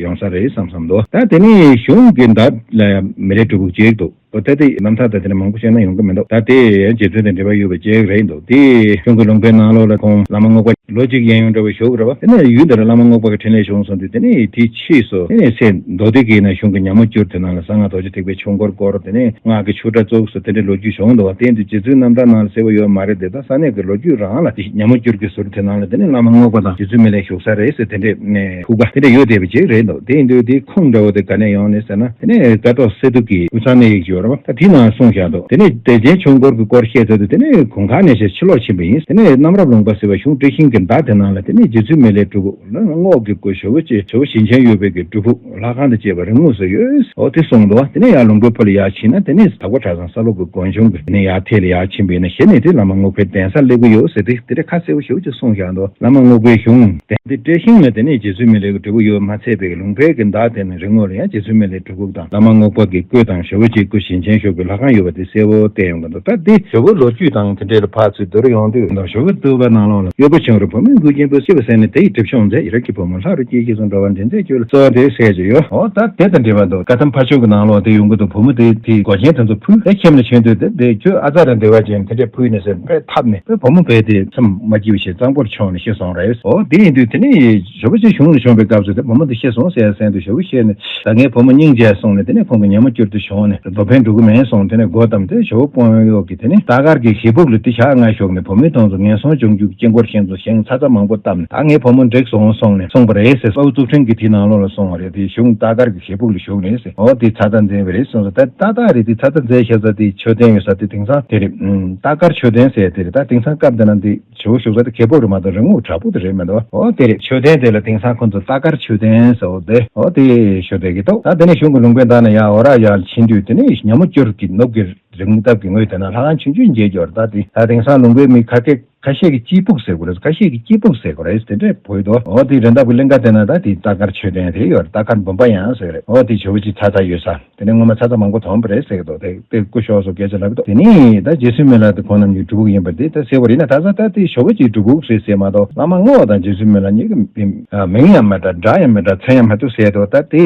ཡོང་ས་རེད་བསམ་བསམ་འདུག་ད་དེ་ནས་གཞུང་གི་མདའ་ལ་ཡང་མི་ལའི་སྒྲུབ་ཕུག་ཅིག་འདུག་འོ་ད་དེ་རྣམ་ཐར་དང་དེ་འདྲ་མང་པོ་བཤད་ན་ཡོང་གི་མི་འདུག་ད་དེ་ཡང་རྗེ་བཙུན་དང་འབྲེལ་བ་ཡོད་པའི་ཅིག་རེད་འདུག་དེ་གཞུང་གི་ལུང་པའི་ནང་ལོགས་ལ་ཁོང་བླ་མ་རྔོག་པ་ལོ་གཅིག་གཡས་གཡོན་འདྲ་བོ་བཞུགས་རེད་བ། དེ་ནས་ཡུལ་དེར་བླ་མ་རྔོག་པ་གི་འཕྲིན་ལས་བྱུང་སོང་དུས་དེ་ནས་དེ་ཕྱིས་སུ་དེ་ནས་སྲས་མདོ་སྡེ་དགེ་ན་གཞུང་གི་ཉ་མོ་སྐྱུར་དེ་ནང་ལ་གསང་སྔགས་རྡོ་རྗེ་ཐེག་པའི་ཆོས་འཁོར་བསྐོར། དེ་ནས་སྔགས་ཀྱི་ཆོས་གྲྭ་བཙུགས་སོ། དེ་འདྲའི་ལོ་རྒྱུས་བྱུང་འདུག་བ། དེ་འདི་རྗེ་བཙུན་རྣམ་ཐར་ནང་ལ་གསལ་པོ་ཡོད་མ་རེད། དེ་དག་ས་གནས་ཀྱི་ལོ་རྒྱུས་རང་ལ་དེ་ཉ་མོ་སྐྱུར་གྱི་ཟུར་དེ་ནང་ལ་དེ་ནས་བླ་མ་རྔོག་པ་དང་རྗེ་བཙུན་མི་ལའི་བཞུགས་ས་རེད་ཟེར་དེ་འདྲའི་ནས་ཕུག་པ་དེ་འདྲ་ཡོད་བསྡད་པ་ཅིག་རེད་འདུག་དེ་ཡིན་དུས་དེ་ཁུངས་འདྲ་བོ་དེ་ག་ནས་ཡོང་ནས་ཟེར་ན། དེ་ནས་ཀ་ཏོག་སེ་ཏུ་གི་དབུས་གཙང་གནས་ཡིག་ཅིག་ཡོད་རེད་བ། ད་དེའི་ནང་གསུངས་བཞག་འདུག་དེ་ནས་བདེ་ཆེན་ཆོས་འཁོར་གྱི་སྐོར་བཤད་ཚར་དུས་དེ་ནས་གུང་ཁ་ནས་བྱས་ཕྱི་ལོགས་ཕྱིན་པ་ཡིན། དེ་ནས་གནམ་རབས་ལུང་པ་ཟེར་བ་གཞུང་བཀྲ་ཤིས་ཀྱི་མདའ་དེ་ནང་ལ་དེ་ནས་རྗེ་བཙུན་མི་ལའི་སྒྲུབ་ཕུག་ལ་རྔོག་གི་སྐུ་ཞེ་པོ་ཅིག་ཞེ་པོ་བྱིན་ཅན་ཡོད་པའི་གི་སྒྲུབ་ཕུག་ལྷ་ཁང་དང་བཅས་པ་རིང་མོ་ཟེར་ཡོད། འོ་དེ་གསུངས་འདུག་བ། དེ་ནས་ཡར་ལུང་པའི་ཕུ་ལ་ཡར་ཕྱིན་ན་དེ་ནས་དྭགས་པོ་གྲྭ་ཚང་ས་ལུག་གི་དགོན་ཆུང་གི་དེ་ནས་ཡར་ཐད་ལ་ཡར་ཕྱིན་པ་ཡིན་ན་གཞི་ནས་དེ་བླ་མ་རྔོག་པའི་གདན་ས་སླེབས་ཀྱི་ཡོད་ཟེར་དེ་དེ་འདྲ་ཁ་གསལ་པོ་ཞེ་པོ་ཅིག་གསུངས་བཞག་འདུག་བླ་མ་རྔོག་པའི་གཞུང་དེ་འདི་བཀྲ་ཤིས་ལ་དེ་ནས་རྗེ་བཙུན་མི་ལའི་གི་སྒྲུབ་ཕུག་ཡོད་མ་ཚད་པའི་ལུང་པའི་གི་མདའ་དེ་ནས་རིང་མོ་ལ་ཡང་རྗེ་བཙུན་མི་ལའི་སྒྲུབ་ཕུག་དང་བླ་མ་རྔོག་པ་གི་སྐུ་དང་ཞེ་པོ་ཅིག་སྐུ་བྱིན་ཅན་བཞུགས་པའི་ལྷ་ཁང་ཡོད་པ་དེ་གསལ་པོ་བསྟན་ཡོང་གི་འདུག་ད་འདི་ཞེ་པོ་ལོ་རྒྱུས་དང་དེ་འདྲའི་ལ་ཕར་ཚུར་བསྡུར་ཡོང་དུས་ཞེ་པོ་བསྡུར་བ་ནང་ལོགས་ལ་གཡོག་པོ་ཆུང་རུ་བུ་མོའི་མགུལ་ཆེན་པོ་ཤི་བ་ཟད་ནས་དེ་ཡི་གྲིབ་ཕྱོགས་མཛད། ཡི་རབས་ཀྱི་བུ་མོ་ལྷ་རུ་སྐྱེས་ཞེས་སུ་འགྲོ་བ་འདྲེན་མཛད་ཁྱོད་ལ་གསོལ་བ་འདེབས་ཟེར་གྱི་ཡོད། འོ་ད་དེ་དང་འབྲེལ་བ་འདུག་བཀའ་ཐམ་ཕ་ཆོས་ཀྱི་ནང་ལོགས་དེ་ཡོང་གི་འདུག་བུ་མོ་དེ་དེའི་མགོ་ཆེན་དེ་ཚོ་ཕུལ་དེ་ཁྱིམ་ལ་ཕྱིན་དུས་དེ་དེ་ཁྱོད་ཨ་ཙ་དང་འབྲེལ་བ་ཅན་དེ་འདྲས་ཕུལ་ནས་ཟེར་དཔེ་འཐབ་ནས་དཔེ་བུ་མོ་དཔེ་དེ་སེམས་མ་སྐྱིད་པ་བྱས་གཙང་པོར་མཆོངས་ནས་ཤི་སོང་རེད། འོ་དེ་ཡིན་དུས་དེ་ནས་ཞེ་པོ་ཅིག་གཞུང་ལ་བྱོན་པའི་སྐབས་སུ་དེ་བུ་མོ་དེ་ཤི་སོང་ཟེར་གསན་དུས་ཞེ་པོ་ཤི་ནས་ད་ངའི་བུ་མོ་སྙིང་རྗེ་གསུངས་ནས་དེ་ནས་ཁོང་གི་ཉ་མོ་སྐྱུར་དུ་བྱོན་ནས་རྡོ་འཕེན་འགྲོ་གི་མིན་གསུངས། དེ་ནས་སྒོ་བསྡམས་ཏེ་ཞེ་པོ་དཔོན་གཡོག་གིས་དེ་ནས་རྟ་དཀར་གྱི་ཞེ་ཕུག་ལ་དེ་ཞག་ལྔ་བཞུགས་ནས་བུ་མོའི་དོན་དུ་ངན་སོང་སྦྱོང་རྒྱུ་དཀྱིལ་འཁོར་ཤིང་བཟོ་ཞིང་ཚ་ཚ་མང་པོ་བཏབ་ནས་ད་ངའི་བུ་མོ་འགྲིག་སོང་གསུངས་ནས་གསུངས་པ་རེད་ཟེར། གཙོ་བོ་ཚུལ་ཁྲིམས་ཀྱིས་དེའི་ནང་ལོགས་ལ་གསུངས་པ་རེད། དེ་གཞུང་རྟ་དཀར་གྱི་ཞེ་ཕུག་ལ་བཞུགས་ནས་ཟེར། འོ་དེ་ཚ་ཚ་མཛད་པ་རེད་གསུངས་སོ། ད་ཏག་ཏག་རེད། དེ་ཚ་ཚ་མཛད་བཞག་ས་དེ་མཆོད་རྟེན་ཡོད་ས་དེ་དེང་སང་དེ་རེད། ཨུམ། རྟ་དཀར་མཆོད་རྟེན་ཟེར་དེ་རེད། ད་དེང་སང་སྐབས་དེ་ན་འདི་ཞེ་པོ་བཞུགས་ས་དེ་ཁེ་པོ་རེད་མ་གཏོགས་རིན་ངོ་དྲག་པོ་དེ་རེད་མི་འདུག་འོ་དེ་རེད། མཆོད་རྟེན་དེ་ལ་དེང་སང་ཁོ་ཚོ་རྟ་དཀར་མཆོད་རྟེན་ཟེར། འོ་དེ་འོ་དེ་ཞུ་བསྡད་ཀྱི་འདུག་ད་དེ་ནས་གཞུང་གི་ལུང་པའི་མདའ་ནས་ཡར་འོ་ར་ཡར་ཕྱིན་དུས་དེ་ནས་ཉ་མོ་སྐྱུར་གྱི་ནུབ་ཀྱི་རི་ངོས་སྟབས་ཀྱི་ངོས་དེ་ན་ལྷ་ཁང་ཆུང་ཆུང་མཇལ་རྒྱུ་རེད། ད་དེ་ད་དེང་སང་ལུང་པའི་མི་ཁ་སྐད་ཁ་ཤས་ཀྱིས་སྐྱིད་ཕུག་ཟེར་དགོས་རེད། ཁ་ཤས་ཀྱིས་སྐྱིད་ཕུག་ཟེར་དགོས་རེད། དེ་འདྲས་བོད་དོ། འོ་དེ་རི་འདབས་ཀྱི་གླིང་ག་དེ་ན་ད་དེ་རྟ་དཀར་མཆོད་རྟེན་དེ་ཡོད་རེད། རྟ་དཀར་འབུམ་པ་ཡང་ཟེར་རེད། འོ་དེ་ཞེ་པོ་ཅིག་ཚ་ཚ་ཡོད་ས། དེ་ནས་སྔོན་མ་ཚ་ཚ་མང་པོ་ཐོན་པ་རེད་ཟེར་གི་འདུག་དེ་དེ་སྐུ་ཞོགས་སུ་སྐད་ཆ་ལབ་ཀྱི་འདུག་དེ་ནས་ད་རྗེ་བཙུན་མི་ལ་དེ་ཁོང་རྣམས་ཀྱི་སྒྲུབ་ཕུག་ཡིན་པ་དེ་ད་གསལ་པོ་རེད་ན། ད་ས་ད་དེ་ཞེ་པོ་ཅིག་སྒྲུབ་ཕུག་ཟེར་ཟེར་མ་གཏོགས་བླ་མ་རྔོག་དང་རྗེ་བཙུན་མི་ལ་གཉིས་ཀྱི་མིང་ཡང་མི་འདྲ། སྒྲ་ཡང་མི་འདྲ། མཚན་ཡང་མི་འདྲ་ཟེར་འདུག་ད་དེ་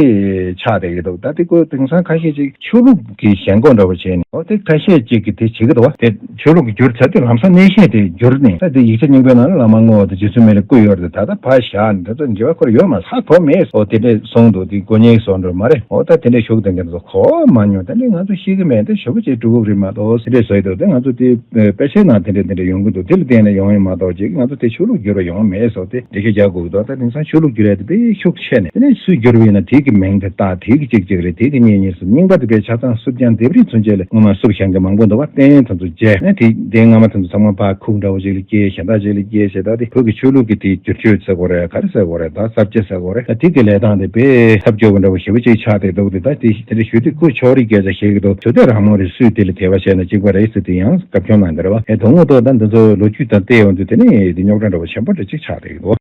ཆགས་བསྡད་ཀྱི་འདུག་ད་དེ་ཁོ་དེང་སང་ཁ་ཤས་ཅིག་ཆོས་ལུགས་ཀྱི་ཞེན་ཁོག་འདྲ་བོ་བྱས་ནས། འོ་དེ་ཁ་ཤས་ཅིག་གིས་དེ་བྱེད་ཀྱི་འདུག་བ། དེ་ཆོས་ལུགས་ཀྱི་བསྒྱུར་ཚར་དུས་ལམ་སང་གནས་བཤད་དེ་བསྒྱུར་ནས། ད་དེ་ཡིག་ཆ་རྙིང་པའི་ནང་ལ་བླ་མ་རྔོག་དང་རྗེ་བཙུན་མི་ལའི་སྐུ་ཡོད་རེད། ད་ད་ཕར་བཞག་ནས་ད་ལྟ་འགྱུར་བ་ཁོ་ར་ཡོད་མ་ས་གོ་མེད། འོ་དེ་འདྲས་གསུངས་འདུག་དེ་དགོས་ངེས་གསུངས་འགྲོ་མ་རེད། འོ་ད་དེ་འདྲས་ཤུགས་ལྡན་མཁན་ཚོ་གོ་མ་མྱོང་། ད་ནི་ང་ཚོ་ཤེས་ཀྱི་མེད། དེ་ཞེ་པོ་ཅིག་སྒྲུབ་ཕུག་རེད་མ་གཏོགས་དེ་འདྲས་བཟོས་འདུག་དེ་ང་ཚོ་དེ་དཔེ་ཆའི་ནང་དེ་འདྲས་དེ་འདྲས་ཡོང་གི་འདུག་དེ་ལ་བརྟེན་ནས་ཡོང་ཡོད་མ་གཏོགས་ཅིག་ང་ཚོ་དེ་ཆོས་ལུགས་བསྒྱུར་བ་ཡོང་མེད་སོགས་དེ་འགྲེལ་བཤད་རྒྱག་དགོས་ཀྱི་འདུག་ད་དེང་སང་ཆོས་ལུགས་བསྒྱུར་ཡ་དེ་དཔེ་ཤུགས་ཆེ་ནས། དེ་ནས་སུས་བསྒྱུར་བ་ཡིན་ན་དེ་གི་མིང་དེ་བཏགས། དེ་གི་གཅིག་གཅིག་རེད། དེ་གི་གཉིས་གཉིས་སུ་རྙིང་པ་དེ་དཔེ་ཆ་ཚང་སུབ་ཀྱང་ལྡེབས་རིས་ཚུན་ཆད་ལ་སྔོན་མ་སུབ་བཞག་མཁན་མང་པོ་འདུག་བ། རྟེན་དེ་ཚོ་བརྗེ་ནས་དེ་རྟེན་སྔ་མ་དེ་ཚོ་ཚང་མ་ཕར་ཁུག་འདྲ་བོ་ཅིག་ལ་སྐྱེལ། གཞན་དག་ཅིག་ལ་སྐྱེལ་བྱས། ད་དེ་བོད་ཀྱི་ཆོས་ལུགས་ཀྱི་དེ་བསྒྱུར་བཅོས་ཟེར་དགོས་རེད། ག་རེ་ཟེར་དགོས་རེད། ད་གསར་བརྗེ་ཟེར་དགོས་རེད། ད་དེ་གི་ལས་སྟངས་དེ་དཔེ་ཐབས་སྐྱོ་པོ་འདྲ་བོ་ཞེ་པོ་ཅིག་ཆགས་བསྡད་འདུག་དེ་ད་དེ་དེ་འདྲ་ཞུ་དུས་ཁོས་ཕྱོགས་རིས་སྐད་ཆ་བཤད་ཀྱི་འདུག་ཆོས་དད་རང་མོས་རེད། སུས་དེ་ལ་དད་པ་བྱས་ན་གཅིག་པ་རེད་ཟེར་དེ་ཡང་བཀའ་བཀྱོན་གནང་གི་རེད་བ། ཨེ་དོན་དངོས་ཐོག་ད་འདི་ཚོ་ལོ་རྒྱུས་དང་བལྟས་ཡོང་དུས་དེ་ནས་དེ་རྙོག་དྲ་འདྲ་བོ་ཆེན་པོ་འདྲ་ཅིག་ཆགས་བསྡད་ཀྱི་འདུག